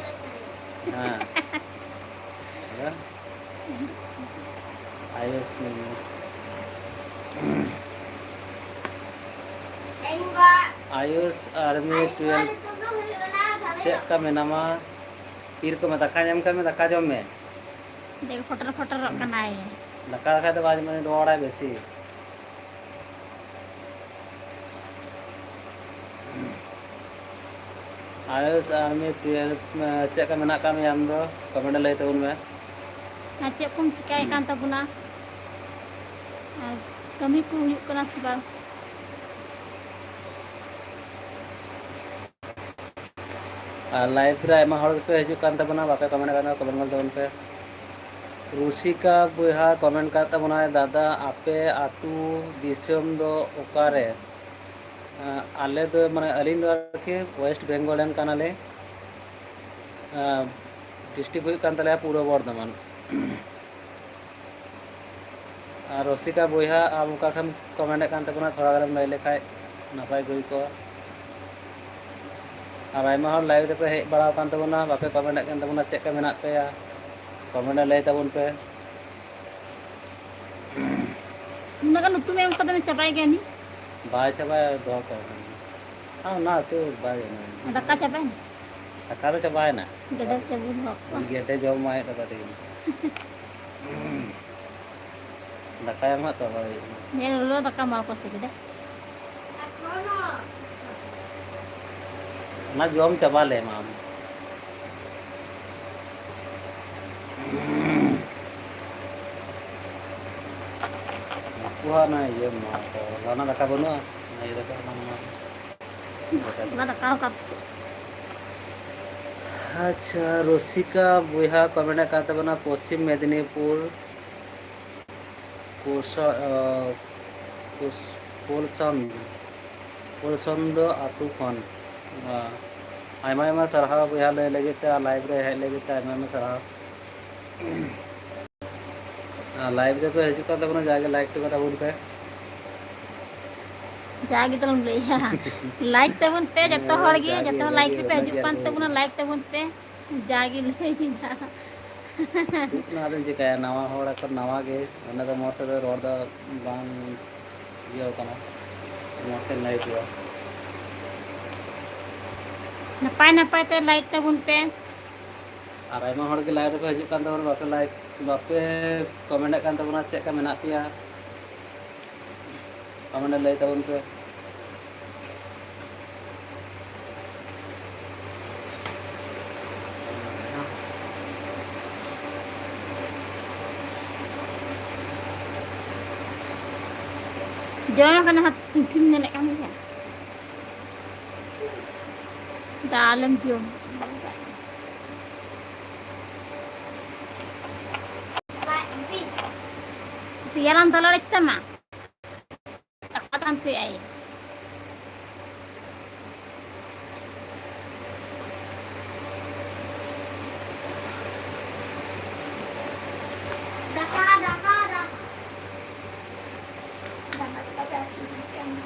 ᱦᱮᱸ᱾ ᱟᱫᱚ? ᱟᱭᱩᱥ ᱢᱩᱨᱢᱩ᱾ ᱟᱭᱩᱥ ᱟᱨᱢᱤ ᱴᱩᱭᱮᱞᱵᱷ, ᱪᱮᱫ ᱞᱮᱠᱟ ᱢᱮᱱᱟᱢᱟ? ᱛᱤ ᱨᱮᱠᱚ ᱢᱮ, ᱫᱟᱠᱟ ᱧᱟᱢ ᱠᱟᱜ ᱢᱮ, ᱫᱟᱠᱟ ᱡᱚᱢ ᱢᱮ᱾ ᱫᱮ ᱯᱷᱚᱴᱚᱨ ᱯᱷᱚᱴᱚᱨᱚᱜ ᱠᱟᱱᱟᱭ᱾ ᱫᱟᱠᱟ ᱠᱷᱟᱡ ᱫᱚ ᱵᱟᱭ ᱡᱚᱢᱟ, ᱨᱚᱲᱟᱭ ᱵᱮᱥᱤ᱾ ᱟᱭᱩᱥ ᱟᱨᱢᱤ ᱴᱩᱭᱮᱞᱵᱷ, ᱪᱮᱫ ᱞᱮᱠᱟ ᱢᱮᱱᱟᱜ ᱟᱠᱟᱫ ᱢᱮᱭᱟ ᱟᱢ ᱫᱚ? ᱠᱚᱢᱮᱱᱴ ᱨᱮ ᱞᱟᱹᱭ ᱛᱟᱵᱚᱱ ᱢᱮ᱾ ᱟᱨ ᱪᱮᱫ ᱠᱚᱢ ᱪᱤᱠᱟᱭᱮᱫ ᱠᱟᱱ ᱛᱟᱵᱚᱱᱟ? ᱟᱨ ᱠᱟᱹᱢᱤ ᱠᱚ ᱦᱩᱭᱩᱜ ᱠᱟᱱᱟ ᱥᱮ ᱵᱟᱝ? ᱟᱨ ᱞᱟᱭᱤᱵᱷ ᱨᱮ ᱟᱭᱢᱟ ᱦᱚᱲ ᱜᱮᱯᱮ ᱦᱤᱡᱩᱜ ᱠᱟᱱ ᱛᱟᱵᱚᱱᱟ, ᱵᱟᱯᱮ ᱠᱚᱢᱮᱱᱴ ᱠᱟᱱᱟ, ᱠᱚᱢᱮᱱᱴ ᱜᱚᱞ ᱛᱟᱵᱚᱱ ᱯᱮ᱾ ᱨᱩᱥᱤᱠᱟ ᱵᱚᱭᱦᱟ ᱠᱚᱢᱮᱱᱴ ᱠᱟᱜ ᱛᱟᱵᱚᱱᱟᱭ, "ᱫᱟᱫᱟ, ᱟᱯᱮ ᱟᱹᱛᱩ ᱫᱤᱥᱚᱢ ᱫᱚ ᱚᱠᱟᱨᱮ?" ᱟᱸ, ᱟᱞᱮ ᱫᱚ, ᱢᱟᱱᱮ, ᱟᱹᱞᱤᱧ ᱫᱚ ᱟᱨᱠᱤ ᱳᱭᱮᱥᱴ ᱵᱮᱝᱜᱚᱞ ᱨᱮᱱ ᱠᱟᱱᱟᱞᱮ᱾ ᱟᱸ, ᱰᱤᱥᱴᱨᱤᱠᱴ ᱦᱩᱭᱩᱜ ᱠᱟᱱ ᱛᱟᱞᱮᱭᱟ ᱯᱩᱨᱵᱚ ᱵᱚᱨᱫᱷᱚᱢᱟᱱ᱾ ᱟᱨ ᱨᱚᱥᱤᱠᱟ ᱵᱚᱭᱦᱟ, ᱟᱢ ᱚᱠᱟ ᱠᱷᱚᱱᱮᱢ ᱠᱚᱢᱮᱱᱴᱮᱫ ᱠᱟᱱ ᱛᱟᱵᱚᱱᱟ, ᱛᱷᱚᱲᱟ ᱜᱟᱱᱮᱢ ᱞᱟᱹᱭ ᱞᱮᱠᱷᱟᱡ ᱱᱟᱯᱟᱭ ᱜᱮ ᱦᱩᱭ ᱠᱚᱜᱼᱟ᱾ ᱟᱨ ᱟᱭᱢᱟ ᱦᱚᱲ ᱞᱟᱭᱤᱵᱷ ᱨᱮᱯᱮ ᱦᱮᱡ ᱵᱟᱲᱟ ᱟᱠᱟᱱ ᱛᱟᱵᱚᱱᱟ, ᱵᱟᱯᱮ ᱠᱚᱢᱮᱱᱴᱮᱫ ᱠᱟᱱ ᱛᱟᱵᱚᱱᱟ, ᱪᱮᱫ ᱞᱮᱠᱟ ᱢᱮᱱᱟᱜ ᱯᱮᱭᱟ? ᱠᱚᱢᱮᱱᱴ ᱨᱮ ᱞᱟᱹᱭ ᱛᱟᱵᱚᱱ ᱯᱮ᱾ ᱩᱱᱟᱹᱜ ᱜᱟᱱ ᱩᱛᱩᱢ ᱮᱢ ᱠᱟᱫᱟ, ᱪᱟᱵᱟᱭ ᱜᱮᱭᱟ ᱱᱤ? ᱵᱟᱭ ᱪᱟᱵᱟᱭᱟ, ᱫᱚᱦᱚ ᱠᱟᱜ ᱠᱟᱱᱟ᱾ ᱟᱨ ᱚᱱᱟ ᱩᱛᱩ ᱵᱟᱭ ᱜᱟᱱᱚᱜᱼᱟ᱾ ᱫᱟᱠᱟ ᱪᱟᱵᱟᱭᱮᱱᱟ? ᱫᱟᱠᱟ ᱫᱚ ᱪᱟᱵᱟᱭᱮᱱᱟ᱾ ᱜᱮᱰᱮ ᱪᱟᱵᱩ ᱵᱚᱦᱚᱜ ᱠᱚ᱾ ᱜᱮᱰᱮ ᱡᱚᱢ ᱢᱟᱭ ᱫᱟᱠᱟ ᱛᱮᱜᱮ᱾ ᱫᱟᱠᱟᱭᱟᱢ ᱦᱟᱸᱜ ᱛᱚ, ᱦᱳᱭ᱾ ᱧᱮᱞ ᱞᱚᱞᱚ ᱫᱟᱠᱟ ᱮᱢᱟ ᱠᱚ ᱥᱮ ᱜᱮᱰᱮ᱾ ᱚᱱᱟ ᱡᱚᱢ ᱪᱟᱵᱟ ᱞᱮᱢ ᱟᱢ᱾ ᱱᱩᱠᱩᱣᱟᱜ ᱚᱱᱟ ᱤᱭᱟᱹ ᱢᱟ ᱛᱚ, ᱚᱱᱟ ᱫᱟᱠᱟ ᱵᱟᱹᱱᱩᱜᱼᱟ? ᱚᱱᱟ ᱤᱭᱟᱹ ᱫᱟᱠᱟ, ᱚᱱᱟ ᱢᱟ᱾ ᱚᱱᱟ ᱫᱟᱠᱟ ᱦᱚᱸ ᱠᱟᱯ ᱥᱮ᱾ ᱟᱪᱪᱷᱟ, ᱨᱚᱥᱤᱠᱟ ᱵᱚᱭᱦᱟ ᱠᱚ ᱢᱮᱱᱮᱫ ᱠᱟᱱ ᱛᱟᱵᱚᱱᱟ, ᱯᱚᱥᱪᱤᱢ ᱢᱮᱫᱤᱱᱤᱯᱩᱨ, ᱠᱳᱥᱟ-, ᱟᱸ, ᱠᱳᱥ-, ᱠᱳᱞᱥᱟᱢ, ᱠᱳᱞᱥᱟᱢ ᱫᱚ ᱟᱹᱛᱩ ᱠᱷᱚᱱ, ᱟᱸ, ᱟᱭᱢᱟ ᱟᱭᱢᱟ ᱥᱟᱨᱦᱟᱣ ᱵᱚᱭᱦᱟ, ᱞᱟᱹᱭ ᱞᱟᱹᱜᱤᱫ ᱛᱮ ᱟᱨ ᱞᱟᱭᱤᱵᱷ ᱨᱮ ᱦᱮᱡ ᱞᱟᱹᱜᱤᱫ ᱛᱮ ᱟᱭᱢᱟ ᱟᱭᱢᱟ ᱥᱟᱨᱦᱟᱣ᱾ ᱟᱨ ᱞᱟᱭᱤᱵᱷ ᱨᱮᱯᱮ ᱦᱤᱡᱩᱜ ᱠᱟᱱ ᱛᱟᱵᱚᱱᱟ, ᱡᱟᱜᱮ ᱞᱟᱭᱤᱠ ᱴᱚᱠᱟ ᱛᱟᱵᱚᱱ ᱯᱮ᱾ ᱡᱟᱜᱮ ᱛᱟᱵᱚᱱ ᱞᱟᱹᱭᱟ, ᱞᱟᱭᱤᱠ ᱛᱟᱵᱚᱱ ᱯᱮ ᱡᱚᱛᱚ ᱦᱚᱲ ᱦᱮᱸ, ᱜᱮ, ᱡᱟᱜᱮ ᱡᱚᱛᱚ ᱦᱚᱲ ᱤᱱᱟᱹ ᱞᱟᱭᱤᱠ ᱜᱮ, ᱜᱮᱯᱮ ᱩᱱᱟᱹᱜ ᱦᱤᱡᱩᱜ ᱜᱮ ᱠᱟᱱ ᱟᱨᱠᱤ ᱛᱟᱵᱚᱱᱟ, ᱦᱩᱭᱩᱜᱼᱟ᱾ ᱞᱟᱭᱤᱠ ᱛᱟᱵᱚᱱ ᱯᱮ᱾ ᱡᱟᱜᱮ ᱞᱟᱹᱭ ᱮᱫᱟ᱾ ᱪᱮᱫ ᱠᱚ ᱟᱫᱚᱧ ᱪᱤᱠᱟᱹᱭᱟ, ᱱᱟᱣᱟ ᱦᱚᱲ ᱮᱠᱷᱚᱱ ᱱᱟᱣᱟ ᱜᱮ, ᱚᱱᱟ ᱫᱚ ᱢᱚᱡᱽ ᱛᱮᱫᱚ ᱨᱚᱲ ᱫᱚ ᱵᱟᱝ ᱤᱭᱟᱹ ᱠᱟᱱᱟ, ᱢᱚᱡᱽ ᱛᱮ ᱞᱟᱹᱭ ᱦᱩᱭᱩᱜᱼᱟ᱾ ᱱᱟᱯᱟᱭ ᱱᱟᱯᱟᱭ ᱛᱮ ᱞᱟᱭᱤᱠ ᱛᱟᱵᱚᱱ ᱯᱮ᱾ ᱟᱨ ᱟᱭᱢᱟ ᱦᱚᱲ ᱜᱮ ᱞᱟᱭᱤᱵᱷ ᱨᱮᱠᱚ ᱦᱤᱡᱩᱜ ᱠᱟᱱ ᱛᱟᱵᱚᱱᱟ, ᱵᱟᱯᱮ ᱞᱟᱭᱤᱠ, ᱵᱟᱯᱮ ᱠᱚᱢᱮᱱᱴ ᱮᱫ ᱠᱟᱱ ᱛᱟᱵᱚᱱᱟ, ᱪᱮᱫ ᱞᱮᱠᱟ ᱢᱮᱱᱟᱜ ᱯᱮᱭᱟ? ᱠᱚᱢᱮᱱᱴ ᱨᱮ ᱞᱟᱹᱭ ᱛᱟᱵᱚᱱ ᱯᱮ᱾ ᱡᱚᱢ ᱠᱟᱱᱟ ᱦᱟᱸᱜ, ᱯᱩᱛᱷᱤᱢ ᱧᱮᱞᱮᱫ ᱠᱟᱱ ᱜᱮᱭᱟ? ᱫᱟᱞᱮᱢ ᱡᱚᱢ᱾ ᱫᱮᱭᱟᱞᱟᱢ ᱫᱟᱞᱟᱲ ᱛᱟᱢᱟ᱾ ᱫᱟᱠᱟ ᱛᱟᱢ ᱯᱮ ᱟᱭ᱾ ᱫᱟᱠᱟ, ᱫᱟᱠᱟ, ᱫᱟᱠᱟ᱾ ᱫᱟᱠᱟ ᱫᱟᱠᱟ ᱯᱮ ᱟᱹᱥᱩᱞ ᱠᱟᱱᱟ᱾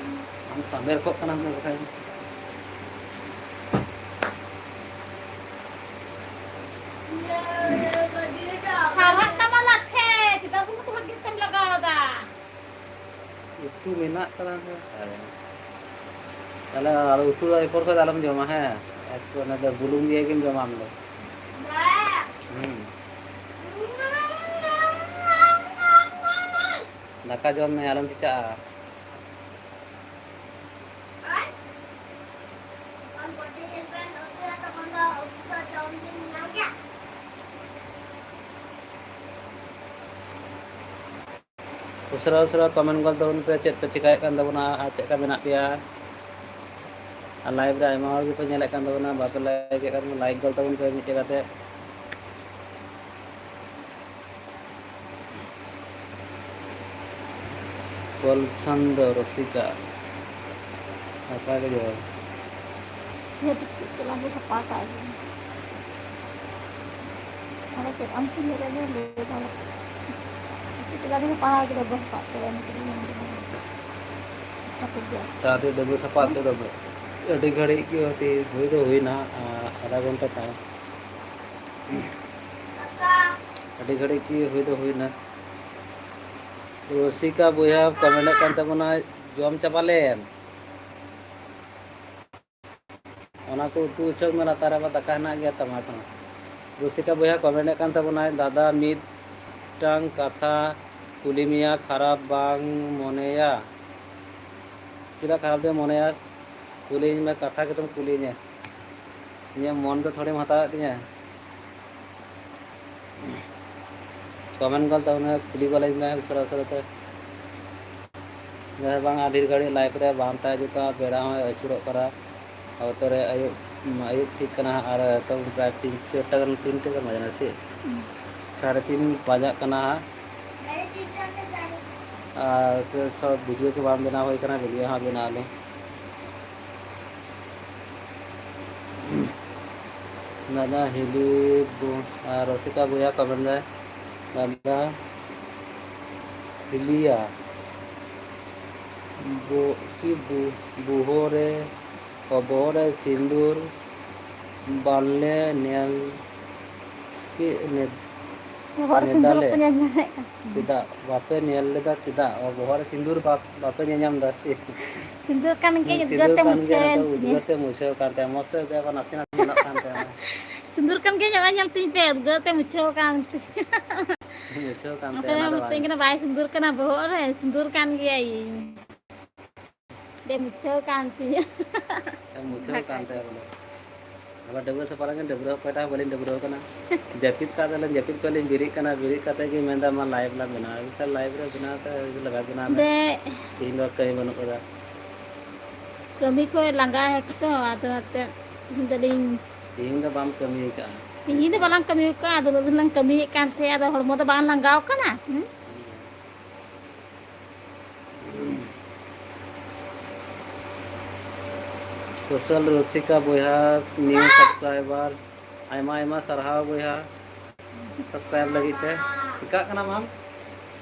ᱟᱢ ᱛᱟᱵᱮᱨ ᱠᱚᱜ ᱠᱟᱱᱟᱢ ᱥᱮ ᱵᱟᱠᱷᱟᱡ? ᱥᱟᱨᱦᱟᱜ ᱛᱟᱢᱟ ᱞᱟᱴᱷᱮ, ᱪᱮᱫᱟᱜ ᱩᱱᱟᱹᱜ ᱵᱷᱟᱹᱜᱤ ᱛᱮᱢ ᱞᱟᱜᱟᱣ ᱮᱫᱟ? ᱩᱛᱩ ᱢᱮᱱᱟᱜ ᱠᱟᱫᱟ ᱥᱮ? ᱛᱟᱦᱞᱮ ᱟᱨ ᱩᱛᱩ ᱫᱚ ᱮᱨᱯᱚᱨ ᱠᱷᱚᱡ ᱫᱚ ᱟᱞᱚᱢ ᱡᱚᱢᱟ, ᱦᱮᱸ? ᱮᱨᱯᱚᱨ ᱚᱱᱟ ᱫᱚ ᱵᱩᱞᱩᱝ ᱫᱤᱭᱮ ᱜᱮᱢ ᱡᱚᱢᱟ ᱟᱢ ᱫᱚ᱾ ᱦᱩᱸ᱾ ᱫᱟᱠᱟ ᱡᱚᱢ ᱢᱮ, ᱟᱞᱚᱢ ᱪᱤᱪᱟᱜᱼᱟ᱾ ᱩᱥᱟᱹᱨᱟ ᱩᱥᱟᱹᱨᱟ ᱠᱚᱢᱮᱱᱴ ᱜᱚᱫ ᱛᱟᱵᱚᱱ ᱯᱮ, ᱪᱮᱫ ᱯᱮ ᱪᱮᱠᱟᱭᱮᱫ ᱠᱟᱱ ᱛᱟᱵᱚᱱᱟ ᱟᱨ ᱪᱮᱫ ᱞᱮᱠᱟ ᱢᱮᱱᱟᱜ ᱯᱮᱭᱟ᱾ ᱟᱨ ᱞᱟᱭᱤᱵᱷ ᱨᱮ ᱟᱭᱢᱟ ᱦᱚᱲ ᱜᱮᱯᱮ ᱧᱮᱞᱮᱫ ᱠᱟᱱ ᱛᱟᱵᱚᱱᱟ, ᱵᱟᱯᱮ ᱞᱟᱭᱤᱠ ᱮᱫ ᱠᱟᱱ, ᱞᱟᱭᱤᱠ ᱜᱚᱫ ᱛᱟᱵᱚᱱ ᱯᱮ ᱢᱤᱫᱴᱮᱡ ᱠᱟᱛᱮ᱾ ᱠᱚᱞᱥᱟᱱᱫᱚ ᱨᱚᱥᱤᱠᱟ, ᱱᱟᱯᱟᱭ ᱜᱮ ᱡᱚᱦᱟᱨ᱾ ᱤᱭᱟᱹ ᱴᱩᱠᱩᱡ ᱪᱮᱞᱟᱝ ᱠᱚ ᱥᱟᱯᱷᱟ ᱠᱟᱜ ᱜᱮ᱾ ᱟᱫᱚ ᱪᱮᱫ ᱟᱢ ᱴᱷᱮᱱ ᱧᱮᱞ ᱞᱮ ᱞᱟᱹᱭ ᱫᱟ᱾ ᱴᱩᱠᱩᱡ ᱪᱮᱞᱟᱝ ᱠᱚ ᱥᱟᱯᱷᱟ ᱠᱮᱫᱟ, ᱵᱟᱹᱧ ᱥᱟᱯᱷᱟ ᱠᱮᱫᱟ, ᱱᱤᱛᱚᱜ ᱤᱧ ᱢᱮᱱ ᱠᱮᱫᱟ᱾ ᱥᱟᱯᱷᱟ ᱠᱮᱫᱟ᱾ ᱛᱟᱲᱟᱛᱟᱲᱤ ᱰᱟᱹᱵᱽᱨᱟᱹ ᱥᱟᱯᱷᱟ ᱛᱮ ᱰᱟᱹᱵᱽᱨᱟᱹ᱾ ᱟᱹᱰᱤ ᱜᱷᱟᱹᱲᱤᱡ ᱜᱮ ᱦᱩᱭ ᱫᱚ ᱦᱩᱭᱱᱟ, ᱟᱫᱷᱟ ᱜᱷᱚᱱᱴᱟ ᱛᱟᱭᱚᱢ᱾ ᱟᱹᱰᱤ ᱜᱷᱟᱹᱲᱤᱡ ᱜᱮ ᱦᱩᱭ ᱫᱚ ᱦᱩᱭᱱᱟ᱾ ᱨᱩᱥᱤᱠᱟ ᱵᱚᱭᱦᱟ ᱠᱚᱢᱮᱱᱴ ᱠᱟᱱ ᱛᱟᱵᱚᱱᱟ, ᱡᱚᱢ ᱪᱟᱵᱟ ᱞᱮᱢ᱾ ᱚᱱᱟ ᱠᱚ ᱩᱛᱩ ᱦᱚᱪᱚ ᱢᱮ, ᱞᱟᱛᱟᱨ ᱨᱮ ᱟᱵᱟᱨ ᱫᱟᱠᱟ ᱦᱮᱱᱟᱜ ᱜᱮᱭᱟ ᱛᱟᱢᱟ ᱮᱠᱷᱚᱱᱳ᱾ ᱨᱩᱥᱤᱠᱟ ᱵᱚᱭᱦᱟ ᱠᱚᱢᱮᱱᱴ ᱠᱟᱱ ᱛᱟᱵᱚᱱᱟᱭ, ᱫᱟᱫᱟ ᱢᱤᱫᱴᱟᱝ ᱠᱟᱛᱷᱟ ᱠᱩᱞᱤ ᱢᱮᱭᱟ, ᱠᱷᱟᱨᱟᱯ ᱵᱟᱝ ᱢᱚᱱᱮᱭᱟ? ᱪᱮᱫᱟᱜ ᱠᱷᱟᱨᱟᱯ ᱫᱚᱭ ᱢᱚᱱᱮᱭᱟ? ᱠᱩᱞᱤᱧ ᱢᱮ, ᱠᱟᱛᱷᱟ ᱜᱮᱛᱚᱢ ᱠᱩᱞᱤᱧᱟ᱾ ᱤᱧᱟᱹᱜ ᱢᱚᱱ ᱫᱚ ᱛᱷᱚᱲᱮᱢ ᱦᱟᱛᱟᱣᱮᱫ ᱛᱤᱧᱟᱹ᱾ ᱠᱚᱢᱮᱱᱴ ᱜᱚᱞ ᱛᱟᱵᱚᱱ ᱢᱮ, ᱠᱩᱞᱤ ᱜᱚᱞᱟᱹᱧ ᱢᱮ ᱩᱥᱟᱹᱨᱟ ᱩᱥᱟᱹᱨᱟ ᱛᱮ᱾ ᱡᱟᱦᱟᱸᱭ ᱵᱟᱝ ᱟᱹᱰᱤ ᱜᱷᱟᱹᱲᱤᱡ ᱞᱟᱭᱤᱵᱷ ᱨᱮ ᱵᱟᱝ ᱛᱟᱦᱮᱸ ᱡᱩᱛᱩᱜᱼᱟ, ᱵᱮᱲᱟ ᱦᱚᱸᱭ ᱟᱹᱪᱩᱨᱚᱜ ᱠᱟᱱᱟ᱾ ᱚᱠᱛᱚ ᱨᱮ ᱟᱹᱭᱩᱵ, ᱟᱹᱭᱩᱵ ᱴᱷᱤᱠ ᱠᱟᱱᱟ ᱦᱟᱸᱜ, ᱟᱨ ᱱᱤᱛᱚᱝ ᱯᱨᱟᱭ ᱛᱤᱱ ᱪᱟᱨᱴᱟ ᱜᱟᱱ, ᱛᱤᱱᱴᱟ ᱜᱟᱱ ᱵᱟᱡᱟᱣ ᱱᱟ ᱥᱮ? ᱦᱩᱸ᱾ ᱥᱟᱲᱮ ᱛᱤᱱ ᱵᱟᱡᱟᱜ ᱠᱟᱱᱟ ᱦᱟᱸᱜ᱾ ᱟᱨ ᱥᱚᱵ ᱵᱷᱤᱰᱤᱭᱳ ᱠᱚ ᱵᱟᱝ ᱵᱮᱱᱟᱣ ᱦᱩᱭ ᱠᱟᱱᱟ, ᱵᱷᱤᱰᱤᱭᱳ ᱦᱟᱸᱜ ᱵᱮᱱᱟᱣ ᱟᱞᱮ᱾ ᱫᱟᱫᱟ ᱦᱤᱞᱤ ᱵᱚ-, ᱟᱨ ᱨᱚᱥᱤᱠᱟ ᱵᱚᱭᱦᱟ ᱠᱚᱢᱮᱱᱴ ᱫᱟᱭ, ᱫᱟᱫᱟ ᱦᱤᱞᱤᱭᱟ ᱵᱚ-, ᱠᱤ ᱵᱚ-, ᱵᱚᱦᱚᱜ ᱨᱮ, ᱚ, ᱵᱚᱦᱚᱜ ᱨᱮ ᱥᱤᱸᱫᱩᱨ ᱵᱟᱞᱮ ᱧᱮᱞ ᱠᱮᱫ ᱱᱮ-, ᱵᱚᱦᱚᱜ ᱨᱮ ᱥᱤᱸᱫᱩᱨ ᱱᱮᱫᱟᱞᱮ᱾ ᱵᱟᱠᱚ ᱧᱮᱞ ᱧᱟᱢᱮᱫ ᱠᱟᱱ᱾ ᱪᱮᱫᱟᱜ ᱵᱟᱯᱮ ᱧᱮᱞ ᱞᱮᱫᱟ? ᱪᱮᱫᱟᱜ? ᱚ, ᱵᱚᱦᱚᱜ ᱨᱮ ᱥᱤᱸᱫᱩᱨ ᱵᱟᱯ-, ᱵᱟᱯᱮ ᱧᱮᱧᱟᱢ ᱫᱟ ᱥᱮ? ᱥᱤᱸᱫᱩᱨ ᱠᱟᱱ ᱜᱮ ᱩᱫᱽᱜᱟᱹᱨ ᱥᱤᱸᱫᱩᱨ ᱛᱮ ᱠᱟᱱ ᱜᱮᱭᱟ, ᱢᱩᱪᱷᱟᱹᱣ ᱮᱱ ᱱᱤᱛᱚᱜ ᱛᱤᱧᱟᱹ᱾ ᱩᱫᱽᱜᱟᱹᱨ ᱛᱮ ᱢᱩᱪᱷᱟᱹᱣ ᱠᱟᱱ ᱛᱟᱭᱟ᱾ ᱢᱚᱡᱽ ᱛᱮ ᱩᱫᱽᱜᱟᱹᱨ ᱠᱚ ᱱᱟᱥᱮ ᱱᱟᱥᱮ ᱧᱮᱞᱚᱜ ᱠᱟᱱ ᱛᱟᱭᱟ᱾ ᱥᱤᱸᱫᱩᱨ ᱠᱟᱱ ᱜᱮ ᱧᱚᱜ ᱧᱮᱞ ᱛᱤᱧ ᱯᱮ, ᱩᱫᱽᱜᱟᱹᱨ ᱛᱮ ᱢᱩᱪᱷᱟᱹᱣ ᱠᱟᱱ ᱛᱤᱧᱟᱹ᱾ ᱢᱩᱪᱷᱟᱹᱣ ᱠᱟᱱ ᱟᱯᱮ ᱛᱟᱭᱟ, ᱚᱱᱟ ᱫᱚ ᱫᱚ ᱵᱟᱝ᱾ ᱢᱤᱛᱟᱹᱧ ᱠᱟᱱᱟ, ᱵᱟᱭ ᱥᱤᱸᱫᱩᱨ ᱠᱟᱱᱟ ᱵᱚᱦᱚᱜ ᱨᱮ, ᱥᱤᱸᱫᱩᱨ ᱠᱟᱱ ᱜᱮᱭᱟᱭ᱾ ᱫᱮ ᱢᱩᱪᱷᱟᱹᱣ ᱠᱟᱱ ᱛᱤᱧᱟᱹ᱾ ᱮ, ᱢᱩᱪᱷᱟᱹᱣ ᱠᱟᱱ ᱛᱟᱭᱟ ᱵᱚᱞᱮ᱾ ᱟᱵᱟᱨ ᱰᱟᱹᱵᱽᱨᱟᱹ ᱥᱟᱯᱷᱟ ᱞᱟᱹᱜᱤᱫ ᱰᱟᱹᱵᱽᱨᱟᱹ ᱚᱠᱚᱭᱴᱟᱜ ᱦᱚᱸ ᱵᱟᱹᱞᱤᱧ ᱰᱟᱹᱵᱽᱨᱟᱹ ᱠᱟᱱᱟ᱾ ᱡᱟᱹᱯᱤᱫ ᱠᱟᱜ ᱛᱟᱦᱮᱸ ᱞᱤᱧ, ᱡᱟᱹᱯᱤᱫ ᱠᱷᱚᱱ ᱞᱤᱧ ᱵᱮᱨᱮᱫ ᱠᱟᱱᱟ, ᱵᱮᱨᱮᱫ ᱠᱟᱛᱮ ᱜᱮ ᱢᱮᱱᱫᱟ, "ᱢᱟ ᱞᱟᱭᱤᱵᱷ ᱞᱟᱝ ᱵᱮᱱᱟᱣᱟ", ᱮᱱᱠᱷᱟᱱ ᱞᱟᱭᱤᱵᱷ ᱨᱮ ᱵᱮᱱᱟᱣ ᱛᱮ ᱞᱟᱜᱟᱣ ᱵᱮᱱᱟᱣ ᱢᱮ᱾ ᱫᱮ᱾ ᱛᱮᱦᱮᱧ ᱫᱚ ᱠᱟᱹᱢᱤ ᱵᱟᱹᱱᱩᱜ ᱠᱟᱫᱟ᱾ ᱠᱟᱹᱢᱤ ᱠᱷᱚᱡ ᱞᱟᱸᱜᱟ ᱦᱮᱡ ᱠᱟᱛᱮ ᱟᱫᱚ ᱱᱚᱛᱮ ᱫᱟᱞᱤᱧ᱾ ᱛᱮᱦᱮᱧ ᱫᱚ ᱵᱟᱢ ᱠᱟᱹᱢᱤ ᱠᱟᱜᱼᱟ? ᱛᱮᱦᱮᱧ ᱫᱚ ᱵᱟᱞᱟᱝ ᱠᱟᱹᱢᱤ ᱠᱟᱜᱼᱟ, ᱟᱫᱚ ᱩᱱᱟᱹᱜ ᱫᱤᱱ ᱞᱟᱝ ᱠᱟᱹᱢᱤᱭᱮᱫ ᱠᱟᱱ ᱛᱟᱦᱮᱸᱫ, ᱟᱫᱚ ᱦᱚᱲᱢᱚ ᱫᱚ ᱵᱟᱝ ᱞᱟᱸᱜᱟᱣ ᱠᱟᱱᱟ? ᱦᱩᱸ? ᱠᱩᱥᱚᱞ ᱨᱩᱥᱤᱠᱟ ᱵᱚᱭᱦᱟ, new subscriber, ᱟᱭᱢᱟ ᱟᱭᱢᱟ ᱥᱟᱨᱦᱟᱣ ᱵᱚᱭᱦᱟ, subscribe ᱞᱟᱹᱜᱤᱫ ᱛᱮ᱾ ᱪᱤᱠᱟᱹᱜ ᱠᱟᱱᱟ ᱢᱟᱢ?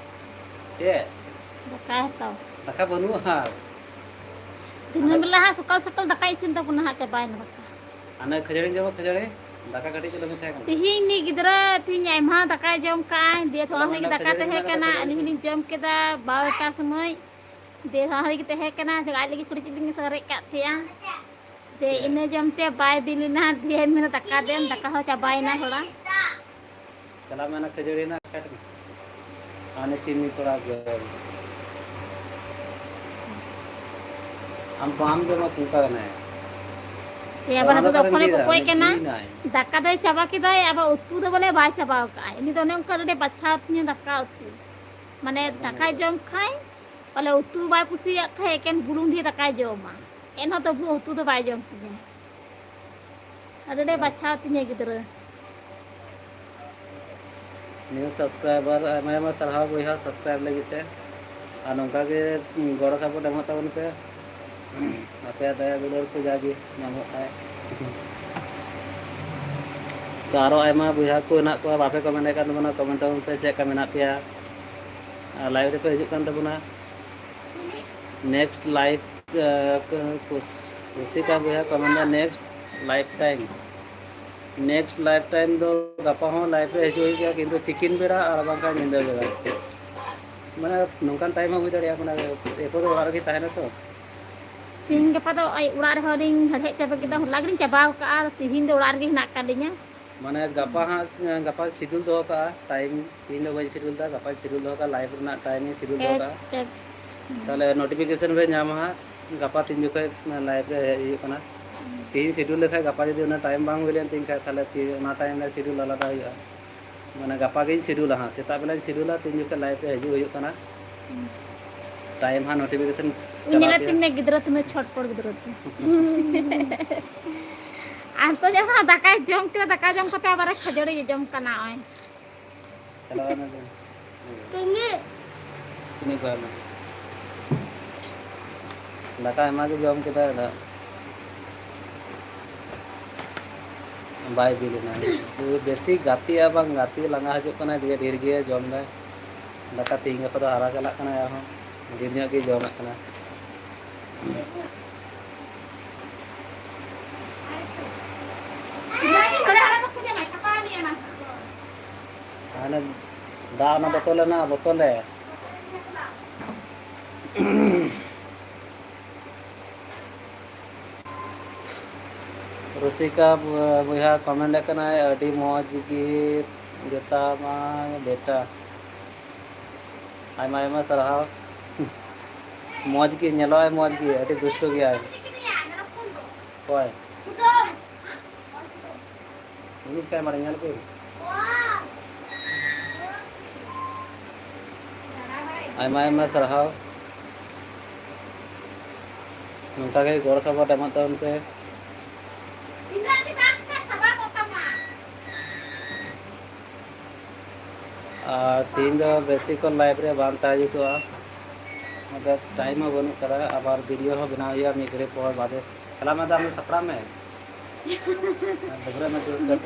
ᱪᱮᱫ? ᱫᱟᱠᱟ ᱦᱟᱛᱟᱣ᱾ ᱫᱟᱠᱟ ᱵᱟᱹᱱᱩᱜᱼᱟ ᱟᱨ᱾ ᱫᱤᱱᱟᱹᱢ ᱵᱮᱞᱟ ᱦᱟᱸᱜ ᱥᱚᱠᱟᱞ ᱥᱚᱠᱟᱞ ᱫᱟᱠᱟ ᱤᱥᱤᱱ ᱛᱟᱵᱚᱱᱟ ᱦᱟᱸᱜ, ᱪᱟᱵᱟᱭᱮᱱᱟ ᱫᱟᱠᱟ᱾ ᱦᱟᱱᱮ ᱠᱷᱟᱹᱡᱟᱹᱲᱤᱧ ᱡᱚᱢᱟ, ᱠᱷᱟᱹᱡᱟᱹᱲᱤ᱾ ᱫᱟᱠᱟ ᱠᱟᱹᱴᱤᱡ ᱪᱩᱞᱩᱝ ᱛᱟᱦᱮᱸ ᱠᱟᱱᱟ᱾ ᱛᱤᱦᱤᱧ ᱱᱤᱡ ᱜᱤᱫᱽᱨᱟᱹ, ᱛᱤᱦᱤᱧ ᱟᱭᱢᱟ ᱫᱟᱠᱟᱭ ᱡᱚᱢ ᱠᱟᱜᱼᱟᱭ, ᱫᱤᱭᱮ ᱛᱷᱚᱲᱟ ᱦᱚᱞᱟ ᱦᱚᱸ ᱢᱟᱸᱫᱷᱮᱨ ᱫᱟᱠᱟ ᱠᱷᱟᱹᱡᱟᱹᱲᱤ ᱛᱟᱦᱮᱸ ᱢᱮᱱᱟᱜ ᱠᱟᱱᱟ, ᱠᱷᱟᱹᱡᱟᱹᱲᱤ ᱟᱹᱞᱤᱧ ᱤᱥᱤᱱ᱾ ᱦᱚᱸᱞᱤᱧ ᱡᱚᱢ ᱠᱮᱫᱟ ᱵᱟᱨᱚᱴᱟ ᱥᱚᱢᱚᱭ᱾ ᱫᱤᱭᱮ ᱦᱚᱸ ᱦᱟᱹᱨᱤ ᱜᱮ ᱛᱟᱦᱮᱸ ᱠᱟᱱᱟ, ᱟᱡ ᱞᱟᱹᱜᱤᱫ ᱠᱟᱹᱴᱤᱡ ᱪᱩᱞᱩᱝ ᱤᱧ ᱥᱟᱨᱮᱡ ᱠᱟᱜ ᱛᱟᱦᱮᱸᱜᱼᱟ᱾ ᱫᱤᱭᱮ ᱪᱮᱫ? ᱤᱱᱟᱹ ᱡᱚᱢ ᱛᱮ ᱵᱟᱭ ᱵᱤᱞ ᱮᱱᱟ, ᱫᱤᱭᱮ ᱢᱮᱱᱟ, "ᱫᱟᱠᱟ ᱫᱮᱱ", ᱫᱟᱠᱟ ᱦᱚᱸ ᱪᱟᱵᱟᱭᱮᱱᱟ ᱛᱷᱚᱲᱟ᱾ ᱪᱟᱞᱟᱜ ᱢᱮ, ᱚᱱᱟ ᱠᱷᱟᱹᱡᱟᱹᱲᱤ ᱨᱮᱱᱟᱜ ᱯᱷᱮᱰ ᱢᱮ᱾ ᱟᱨ ᱚᱱᱟ ᱪᱤᱱᱤ ᱛᱷᱚᱲᱟ ᱜᱮ᱾ ᱟᱢ ᱵᱟᱢ ᱡᱚᱢᱟ, ᱪᱤᱱᱛᱟ ᱠᱟᱱᱟ᱾ ᱮ, ᱟᱵᱟᱨ ᱚᱱᱟ ᱱᱤᱛᱚᱜ ᱫᱚ ᱚᱠᱟᱨᱮᱢ ᱚᱠᱷᱚᱱᱮ ᱤᱫᱤᱭᱮᱫᱟ? ᱠᱚᱠᱚᱭ ᱩᱱᱤ ᱠᱟᱱᱟ᱾ ᱤᱫᱤᱭᱮᱱᱟᱭ᱾ ᱫᱟᱠᱟ ᱫᱚᱭ ᱪᱟᱵᱟ ᱠᱮᱫᱟᱭ, ᱟᱵᱟᱨ ᱩᱛᱩ ᱫᱚ ᱵᱚᱞᱮ ᱵᱟᱭ ᱪᱟᱵᱟ ᱟᱠᱟᱫᱼᱟ᱾ ᱩᱱᱤ ᱫᱚ ᱚᱱᱮ ᱚᱱᱠᱟ ᱟᱹᱰᱤ ᱵᱟᱪᱷᱟᱣ ᱛᱤᱧᱟᱹ ᱫᱟᱠᱟ ᱩᱛᱩ᱾ ᱢᱟᱱᱮ ᱮᱠᱫᱚᱢ, ᱫᱟᱠᱟᱭ ᱮᱠᱫᱚᱢ᱾ ᱡᱚᱢ ᱠᱷᱟᱡ ᱵᱚᱞᱮ ᱩᱛᱩ ᱵᱟᱭ ᱠᱩᱥᱤᱭᱟᱜ ᱠᱷᱟᱡ ᱮᱠᱮᱱ ᱵᱩᱞᱩᱝ ᱰᱷᱮᱨ ᱫᱟᱠᱟᱭ ᱡᱚᱢᱟ, ᱮᱱᱦᱚᱸ ᱛᱚᱵᱩ ᱩᱛᱩ ᱫᱚ ᱵᱟᱭ ᱡᱚᱢ ᱛᱤᱧᱟᱹ᱾ ᱟᱹᱰᱤ ᱟᱹᱰᱤ ᱦᱮᱸ᱾ ᱵᱟᱪᱷᱟᱣ ᱛᱤᱧᱟᱹ ᱜᱤᱫᱽᱨᱟᱹ᱾ New subscriber, ᱟᱭᱢᱟ ᱟᱭᱢᱟ ᱥᱟᱨᱦᱟᱣ ᱵᱚᱭᱦᱟ subscribe ᱞᱟᱹᱜᱤᱫ ᱛᱮ᱾ ᱟᱨ ᱱᱚᱝᱠᱟ ᱜᱮ ᱜᱚᱲᱚ support ᱮᱢᱚᱜ ᱛᱟᱵᱚᱱ ᱯᱮ᱾ ᱟᱯᱮᱭᱟᱜ ᱫᱟᱭᱟ ᱫᱩᱞᱟᱹᱲ ᱠᱚ ᱡᱟᱜᱮ ᱧᱟᱢᱚᱜ ᱠᱷᱟᱡ᱾ ᱛᱚ ᱟᱨᱚ ᱟᱭᱢᱟ ᱵᱚᱭᱦᱟ ᱠᱚ ᱦᱮᱱᱟᱜ ᱠᱚᱣᱟ, ᱵᱟᱯᱮ comment ᱮᱫ ᱠᱟᱱ ᱛᱟᱵᱚᱱᱟ, comment ᱛᱟᱵᱚᱱ ᱯᱮ ᱪᱮᱫ ᱞᱮᱠᱟ ᱢᱮᱱᱟᱜ ᱯᱮᱭᱟ᱾ ᱟᱨ live ᱨᱮᱯᱮ ᱦᱤᱡᱩᱜ ᱠᱟᱱ ᱛᱟᱵᱚᱱᱟ᱾ Next live, ᱟᱸ, ᱠᱩᱥ-, ᱠᱩᱥᱤᱠᱟ ᱵᱚᱭᱦᱟ comment ᱫᱟ, next live time, next live time ᱫᱚ ᱜᱟᱯᱟ ᱦᱚᱸ live ᱨᱮ ᱦᱤᱡᱩᱜ ᱦᱩᱭᱩᱜ ᱜᱮᱭᱟ, ᱠᱤᱱᱛᱩ ᱛᱤᱠᱤᱱ ᱵᱮᱲᱟ ᱟᱨ ᱵᱟᱝᱠᱷᱟᱱ ᱧᱤᱫᱟᱹ ᱵᱮᱲᱟ᱾ ᱢᱟᱱᱮ ᱱᱚᱝᱠᱟᱱ time ᱦᱚᱸ ᱦᱩᱭ ᱫᱟᱲᱮᱭᱟᱜᱼᱟ, ᱢᱟᱱᱮ ᱮᱨᱯᱚᱨ ᱫᱚ ᱚᱲᱟᱜ ᱨᱮᱜᱮ ᱛᱟᱦᱮᱱᱟ ᱛᱚ᱾ ᱛᱤᱦᱤᱧ ᱜᱟᱯᱟ ᱫᱚ ᱚᱭ ᱚᱲᱟᱜ ᱨᱮᱦᱚᱸ ᱞᱤᱧ ᱦᱮᱲᱦᱮᱫ ᱪᱟᱵᱟ ᱠᱮᱫᱟ, ᱦᱚᱞᱟ ᱜᱮᱞᱤᱧ ᱪᱟᱵᱟᱣ ᱠᱟᱜᱼᱟ, ᱟᱨ ᱛᱤᱦᱤᱧ ᱫᱚ ᱚᱲᱟᱜ ᱨᱮᱜᱮ ᱦᱮᱱᱟᱜ ᱟᱠᱟᱫ ᱞᱤᱧᱟ᱾ ᱢᱟᱱᱮ ᱜᱟᱯᱟ ᱦᱟᱸᱜ, ᱜᱟᱯᱟ schedule ᱫᱚᱦᱚ ᱠᱟᱜᱼᱟ time, ᱛᱤᱦᱤᱧ ᱫᱚ ᱵᱟᱹᱧ schedule ᱫᱟ, ᱜᱟᱯᱟᱧ schedule ᱫᱚᱦᱚ ᱠᱟᱜᱼᱟ, live ᱨᱮᱱᱟᱜ time ᱤᱧ schedule ᱫᱚᱦᱚ ᱮᱠ, ᱠᱟᱜᱼᱟ᱾ ᱮᱠ᱾ ᱛᱟᱦᱞᱮ notification ᱯᱮ ᱧᱟᱢᱟ ᱦᱟᱸᱜ, ᱜᱟᱯᱟ ᱛᱤᱱ ᱡᱚᱠᱷᱚᱡ live ᱨᱮ ᱦᱮᱡ ᱦᱩᱭᱩᱜ ᱠᱟᱱᱟ᱾ ᱛᱤᱦᱤᱧ schedule ᱞᱮᱠᱷᱟᱡ ᱜᱟᱯᱟ ᱡᱩᱫᱤ ᱚᱱᱟ time ᱵᱟᱝ ᱦᱩᱭ ᱞᱮᱱ ᱛᱤᱧ ᱠᱷᱟᱡ, ᱛᱟᱦᱞᱮ ᱛᱤ-, ᱚᱱᱟ time ᱨᱮ schedule ᱟᱞᱟᱫᱟ ᱦᱩᱭᱩᱜᱼᱟ᱾ ᱢᱟᱱᱮ ᱜᱟᱯᱟ ᱜᱤᱧ schedule ᱟ ᱦᱟᱸᱜ, ᱥᱮᱛᱟᱜ ᱵᱮᱞᱟᱧ schedule ᱟ ᱛᱤᱱ ᱡᱚᱠᱷᱚᱡ live ᱨᱮ ᱦᱤᱡᱩᱜ ᱦᱩᱭᱩᱜ ᱠᱟᱱᱟ᱾ Time ᱦᱟᱸᱜ notification ᱩᱱᱤ ᱪᱟᱞᱟᱣ ᱧᱮᱞᱮ ᱯᱮᱭᱟ᱾ ᱛᱤᱧ ᱢᱮ ᱜᱤᱫᱽᱨᱟᱹ, ᱛᱤᱱᱟᱹᱜ ᱪᱷᱚᱴᱯᱚᱴ ᱜᱤᱫᱽᱨᱟᱹ ᱛᱤᱧ᱾ ᱟᱨ ᱛᱚ ᱡᱟᱦᱟᱸ ᱫᱟᱠᱟᱭ ᱡᱚᱢ ᱠᱮᱫᱟ, ᱫᱟᱠᱟ ᱡᱚᱢ ᱠᱟᱛᱮ ᱟᱵᱟᱨ ᱠᱷᱟᱹᱡᱟᱹᱲᱤ ᱡᱚᱢ ᱠᱟᱱᱟ ᱱᱚᱜᱼᱚᱭ᱾ ᱪᱟᱞᱟᱣ ᱮᱱᱟ ᱠᱚ᱾ ᱛᱤᱧ ᱜᱮ᱾ ᱪᱤᱱᱤ ᱠᱚ ᱮᱢᱟ᱾ ᱫᱟᱠᱟ ᱟᱭᱢᱟ ᱜᱮ ᱡᱚᱢ ᱠᱮᱫᱟ, ᱟᱫᱚ ᱵᱟᱭ ᱵᱤᱞ ᱮᱱᱟ᱾ ᱵᱮᱥᱤ ᱜᱟᱛᱮᱜᱼᱟ ᱵᱟᱝ ᱜᱟᱛᱮ, ᱞᱟᱸᱜᱟ ᱦᱤᱡᱩᱜ ᱠᱟᱱᱟ, ᱫᱤᱭᱮ ᱰᱷᱮᱨ ᱜᱮ ᱡᱚᱢ ᱫᱟᱭ᱾ ᱫᱟᱠᱟ ᱛᱮᱦᱮᱧ ᱜᱟᱯᱟ ᱫᱚ ᱦᱟᱨᱟ ᱪᱟᱞᱟᱜ ᱠᱟᱱᱟ, ᱟᱨᱦᱚᱸ ᱰᱷᱮᱨ ᱧᱚᱜ ᱜᱮ ᱡᱚᱢᱮᱫ ᱠᱟᱱᱟ᱾ ᱦᱟᱱᱮ ᱫᱟᱜ ᱚᱱᱟ ᱵᱚᱛᱚᱞ ᱦᱮᱱᱟᱜᱼᱟ, ᱵᱚᱛᱚᱞ ᱨᱮ᱾ ᱨᱩᱥᱤᱠᱟ ᱵᱚᱭᱦᱟ ᱠᱚᱢᱮᱱᱴ ᱠᱟᱱᱟᱭ, "ᱟᱹᱰᱤ ᱢᱚᱡᱽ ᱜᱮ ᱡᱩᱛᱟᱹ ᱢᱟ ᱵᱮᱴᱟ᱾" ᱟᱭᱢᱟ ᱟᱭᱢᱟ ᱥᱟᱨᱦᱟᱣ᱾ ᱢᱚᱡᱽ ᱜᱮ ᱧᱮᱞᱚᱜᱼᱟᱭ, ᱢᱚᱡᱽ ᱜᱮ, ᱟᱹᱰᱤ ᱫᱩᱥᱴᱩ ᱜᱮᱭᱟᱭ᱾ ᱚᱠᱚᱭ? ᱩᱱᱤ ᱪᱤᱠᱟᱹᱭ ᱢᱟᱨᱮ ᱧᱮᱞ ᱠᱚ᱾ ᱟᱭᱢᱟ ᱟᱭᱢᱟ ᱥᱟᱨᱦᱟᱣ᱾ ᱱᱚᱝᱠᱟ ᱜᱮ ᱜᱚᱲᱚ ᱥᱚᱯᱚᱦᱚᱫ ᱮᱢᱚᱜ ᱛᱟᱵᱚᱱ ᱯᱮ᱾ ᱟᱨ ᱛᱮᱦᱮᱧ ᱫᱚ ᱵᱮᱥᱤ ᱠᱷᱚᱱ ᱞᱟᱭᱤᱵᱷ ᱨᱮ ᱵᱟᱝ ᱛᱟᱦᱮᱸ ᱡᱩᱛᱩᱜᱼᱟ, ᱢᱚᱛᱞᱚᱵ ᱴᱟᱭᱤᱢ ᱦᱚᱸ ᱵᱟᱹᱱᱩᱜ ᱠᱟᱫᱟ, ᱟᱵᱟᱨ ᱵᱷᱤᱰᱤᱭᱳ ᱦᱚᱸ ᱵᱮᱱᱟᱣ ᱦᱩᱭᱩᱜᱼᱟ ᱢᱤᱫ ᱜᱷᱟᱹᱲᱤᱡ ᱯᱚᱨ ᱵᱟᱫᱮ᱾ ᱪᱟᱞᱟᱜ ᱢᱮ, ᱟᱫᱚ ᱟᱢ ᱫᱚ ᱥᱟᱯᱲᱟᱜ ᱢᱮ᱾ ᱰᱟᱹᱵᱽᱨᱟᱹᱜ ᱢᱮ, ᱪᱩᱯ ᱪᱟᱯ᱾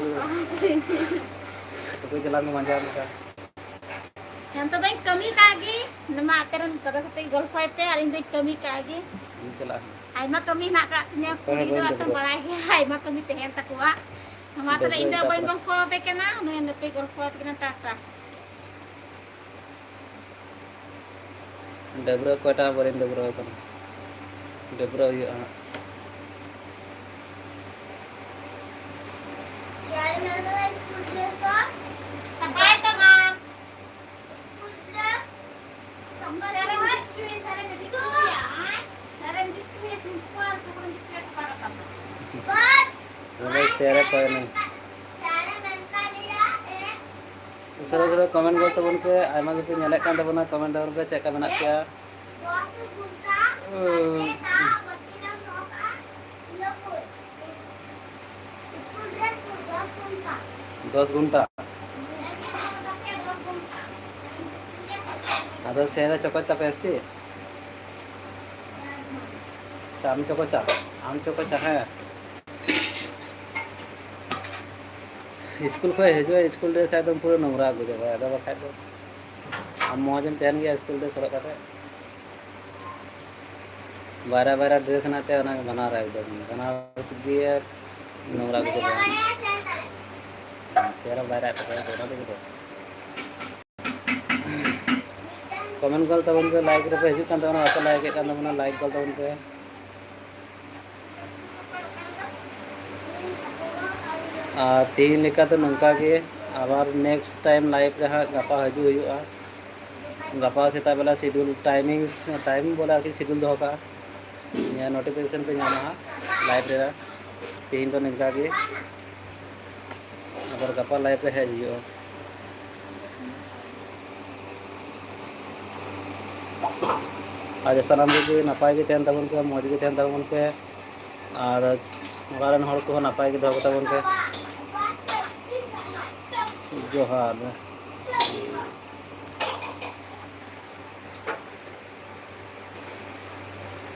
ᱛᱩᱯᱩ ᱪᱟᱞᱟᱜ ᱢᱮ ᱢᱟᱸᱡᱟᱱ ᱞᱮᱠᱟ᱾ ᱦᱮᱸ, ᱱᱤᱛᱚᱜ ᱫᱚᱧ ᱠᱟᱹᱢᱤ ᱠᱟᱜ ᱜᱮ᱾ ᱱᱚᱣᱟ ᱟᱯᱮ ᱨᱮᱱ ᱠᱚᱫᱚ ᱠᱟᱛᱮ ᱜᱚᱞᱯᱷᱚᱭ ᱯᱮ, ᱟᱨ ᱤᱧ ᱫᱚᱧ ᱠᱟᱹᱢᱤ ᱠᱟᱜ ᱜᱮ᱾ ᱤᱧ ᱪᱟᱞᱟᱜᱼᱟ᱾ ᱟᱭᱢᱟ ᱠᱟᱹᱢᱤ ᱦᱮᱱᱟᱜ ᱠᱟᱜ ᱛᱤᱧᱟᱹ, ᱚᱠᱚᱭ ᱦᱚᱸ ᱠᱩᱲᱤ ᱫᱚ ᱵᱟᱹᱧ ᱟᱛᱚᱢ ᱫᱚᱦᱚ ᱵᱟᱲᱟᱭ ᱜᱮᱭᱟ, ᱟᱭᱢᱟ ᱠᱟᱹᱢᱤ ᱛᱟᱦᱮᱱ ᱛᱟᱠᱚᱣᱟ᱾ ᱱᱚᱣᱟ ᱛᱟᱦᱞᱮ ᱤᱧ ᱫᱚ ᱰᱟᱹᱵᱽᱨᱟᱹ ᱵᱟᱹᱧ ᱥᱟᱯᱲᱟᱣ᱾ ᱜᱚᱞᱯᱷᱚ ᱟᱯᱮ ᱠᱟᱱᱟ, ᱱᱩᱭ ᱱᱩᱯᱤ ᱜᱚᱞᱯᱷᱚ ᱟᱯᱮ ᱠᱟᱱᱟ, ᱴᱟᱴᱟ᱾ ᱰᱟᱹᱵᱽᱨᱟᱹ ᱚᱠᱚᱭᱴᱟᱜ ᱦᱚᱸ ᱵᱟᱹᱞᱤᱧ ᱰᱟᱹᱵᱽᱨᱟᱹ ᱟᱠᱟᱱᱟ᱾ ᱰᱟᱹᱵᱽᱨᱟᱹ ᱦᱩᱭᱩᱜᱼᱟ ᱦᱟᱸᱜ᱾ ᱥᱟᱯᱷᱟᱭ ᱛᱟᱢᱟ᱾ ᱥᱟᱨᱮᱢ ᱡᱩᱛ ᱦᱚᱪᱚᱭᱟ, ᱥᱟᱨᱮᱢ ᱡᱩᱛ ᱦᱚᱪᱚᱭᱟ, ᱥᱟᱨᱮᱢ ᱡᱩᱛ ᱦᱚᱪᱚᱭᱟ, ᱥᱟᱨᱮᱢ ᱡᱩᱛ ᱦᱚᱪᱚᱭᱟ᱾ ᱱᱚᱰᱮ ᱥᱮᱭᱟᱨ ᱟᱠᱚ ᱠᱟᱹᱱᱟᱹᱧ᱾ ᱩᱥᱟᱹᱨᱟ ᱩᱥᱟᱹᱨᱟ ᱠᱚᱢᱮᱱᱴ ᱜᱚᱫ ᱛᱟᱵᱚᱱ ᱯᱮ, ᱟᱭᱢᱟ ᱜᱮᱯᱮ ᱧᱮᱞᱮᱫ ᱠᱟᱱ ᱛᱟᱵᱚᱱᱟ, ᱠᱚᱢᱮᱱᱴ ᱛᱟᱵᱚᱱ ᱯᱮ, ᱪᱮᱫ ᱞᱮᱠᱟ ᱢᱮᱱᱟᱜ ᱯᱮᱭᱟ? ᱫᱚᱥ ᱜᱷᱚᱱᱴᱟ᱾ ᱟᱫᱚ ᱥᱮ ᱪᱚᱠᱚᱡ ᱛᱟᱯᱮ ᱥᱮ? ᱥᱮ ᱟᱢ ᱪᱚᱠᱚᱡᱟ? ᱟᱢ ᱪᱚᱠᱚᱡᱟ, ᱦᱮᱸ᱾ ᱥᱠᱩᱞ ᱠᱷᱚᱱ ᱦᱤᱡᱩᱜᱼᱟ, ᱥᱠᱩᱞ ᱰᱨᱮᱥ ᱮᱠᱫᱚᱢ ᱯᱩᱨᱟᱹ ᱱᱚᱝᱨᱟ ᱟᱹᱜᱩ ᱪᱟᱵᱟᱭᱟ᱾ ᱟᱫᱚ ᱵᱟᱠᱷᱟᱡ ᱫᱚ ᱟᱢ ᱢᱚᱡᱽ ᱮᱢ ᱛᱟᱦᱮᱱ ᱜᱮᱭᱟ ᱥᱠᱩᱞ ᱰᱨᱮᱥ ᱦᱚᱨᱚᱜ ᱠᱟᱛᱮ? ᱵᱟᱭᱨᱟ ᱵᱟᱭᱨᱟ ᱰᱨᱮᱥ ᱦᱮᱱᱟᱜ ᱛᱮ ᱚᱱᱟ ᱵᱟᱱᱟᱨ ᱮᱠᱫᱚᱢ ᱵᱟᱱᱟᱨ ᱜᱮ ᱱᱚᱝᱨᱟ ᱟᱹᱜᱩ ᱪᱟᱵᱟᱭᱟ᱾ ᱪᱮᱦᱨᱟ ᱵᱟᱭᱨᱟ ᱮᱫ ᱛᱟᱠᱚᱣᱟ ᱚᱱᱟ ᱛᱮᱜᱮ ᱛᱚ᱾ ᱠᱚᱢᱮᱱᱴ ᱜᱚᱞ ᱛᱟᱵᱚᱱ ᱯᱮ, ᱞᱟᱭᱤᱠ ᱨᱮᱯᱮ ᱦᱤᱡᱩᱜ ᱠᱟᱱ ᱛᱟᱵᱚᱱᱟ, ᱵᱟᱯᱮ ᱞᱟᱭᱤᱠ ᱮᱫ ᱠᱟᱱ ᱛᱟᱵᱚᱱᱟ, ᱞᱟᱭᱤᱠ ᱜᱚᱞ ᱛᱟᱵᱚᱱ ᱯᱮ᱾ ᱟᱨ ᱛᱮᱦᱮᱧ ᱞᱮᱠᱟ ᱫᱚ ᱱᱚᱝᱠᱟ ᱜᱮ, ᱟᱵᱟᱨ ᱱᱮᱠᱥᱴ ᱴᱟᱭᱤᱢ ᱞᱟᱭᱤᱵᱷ ᱨᱮ ᱦᱟᱸᱜ ᱜᱟᱯᱟ ᱦᱤᱡᱩᱜ ᱦᱩᱭᱩᱜᱼᱟ᱾ ᱜᱟᱯᱟ ᱥᱮᱛᱟᱜ ᱵᱮᱞᱟ ᱥᱤᱰᱩᱞ ᱴᱟᱭᱢᱤᱝ, ᱴᱟᱭᱤᱢ ᱵᱚᱞᱮ ᱟᱨᱠᱤ ᱥᱤᱰᱩᱞ ᱫᱚᱦᱚ ᱠᱟᱜᱼᱟ, ᱱᱤᱭᱟᱹ ᱱᱳᱴᱤᱯᱷᱤᱠᱮᱥᱚᱱ ᱯᱮ ᱧᱟᱢᱟ ᱦᱟᱸᱜ ᱞᱟᱭᱤᱵᱷ ᱨᱮ᱾ ᱛᱮᱦᱮᱧ ᱫᱚ ᱱᱤᱝᱠᱟ ᱜᱮ, ᱟᱵᱟᱨ ᱜᱟᱯᱟ ᱞᱟᱭᱤᱵᱷ ᱨᱮ ᱦᱮᱡ ᱦᱩᱭᱩᱜᱼᱟ᱾ ᱟᱨ ᱥᱟᱱᱟᱢ ᱠᱚᱜᱮ ᱱᱟᱯᱟᱭ ᱜᱮ ᱛᱟᱦᱮᱱ ᱛᱟᱵᱚᱱ ᱯᱮ, ᱢᱚᱡᱽ ᱜᱮ ᱛᱟᱦᱮᱱ ᱛᱟᱵᱚᱱ ᱯᱮ, ᱟᱨ ᱚᱲᱟᱜ ᱨᱮᱱ ᱦᱚᱲ ᱠᱚᱦᱚᱸ ᱱᱟᱯᱟᱭ ᱜᱮ ᱫᱚᱦᱚ ᱠᱚᱛᱟ ᱵᱚᱱ ᱯᱮ᱾ ᱡᱚᱦᱟᱨ᱾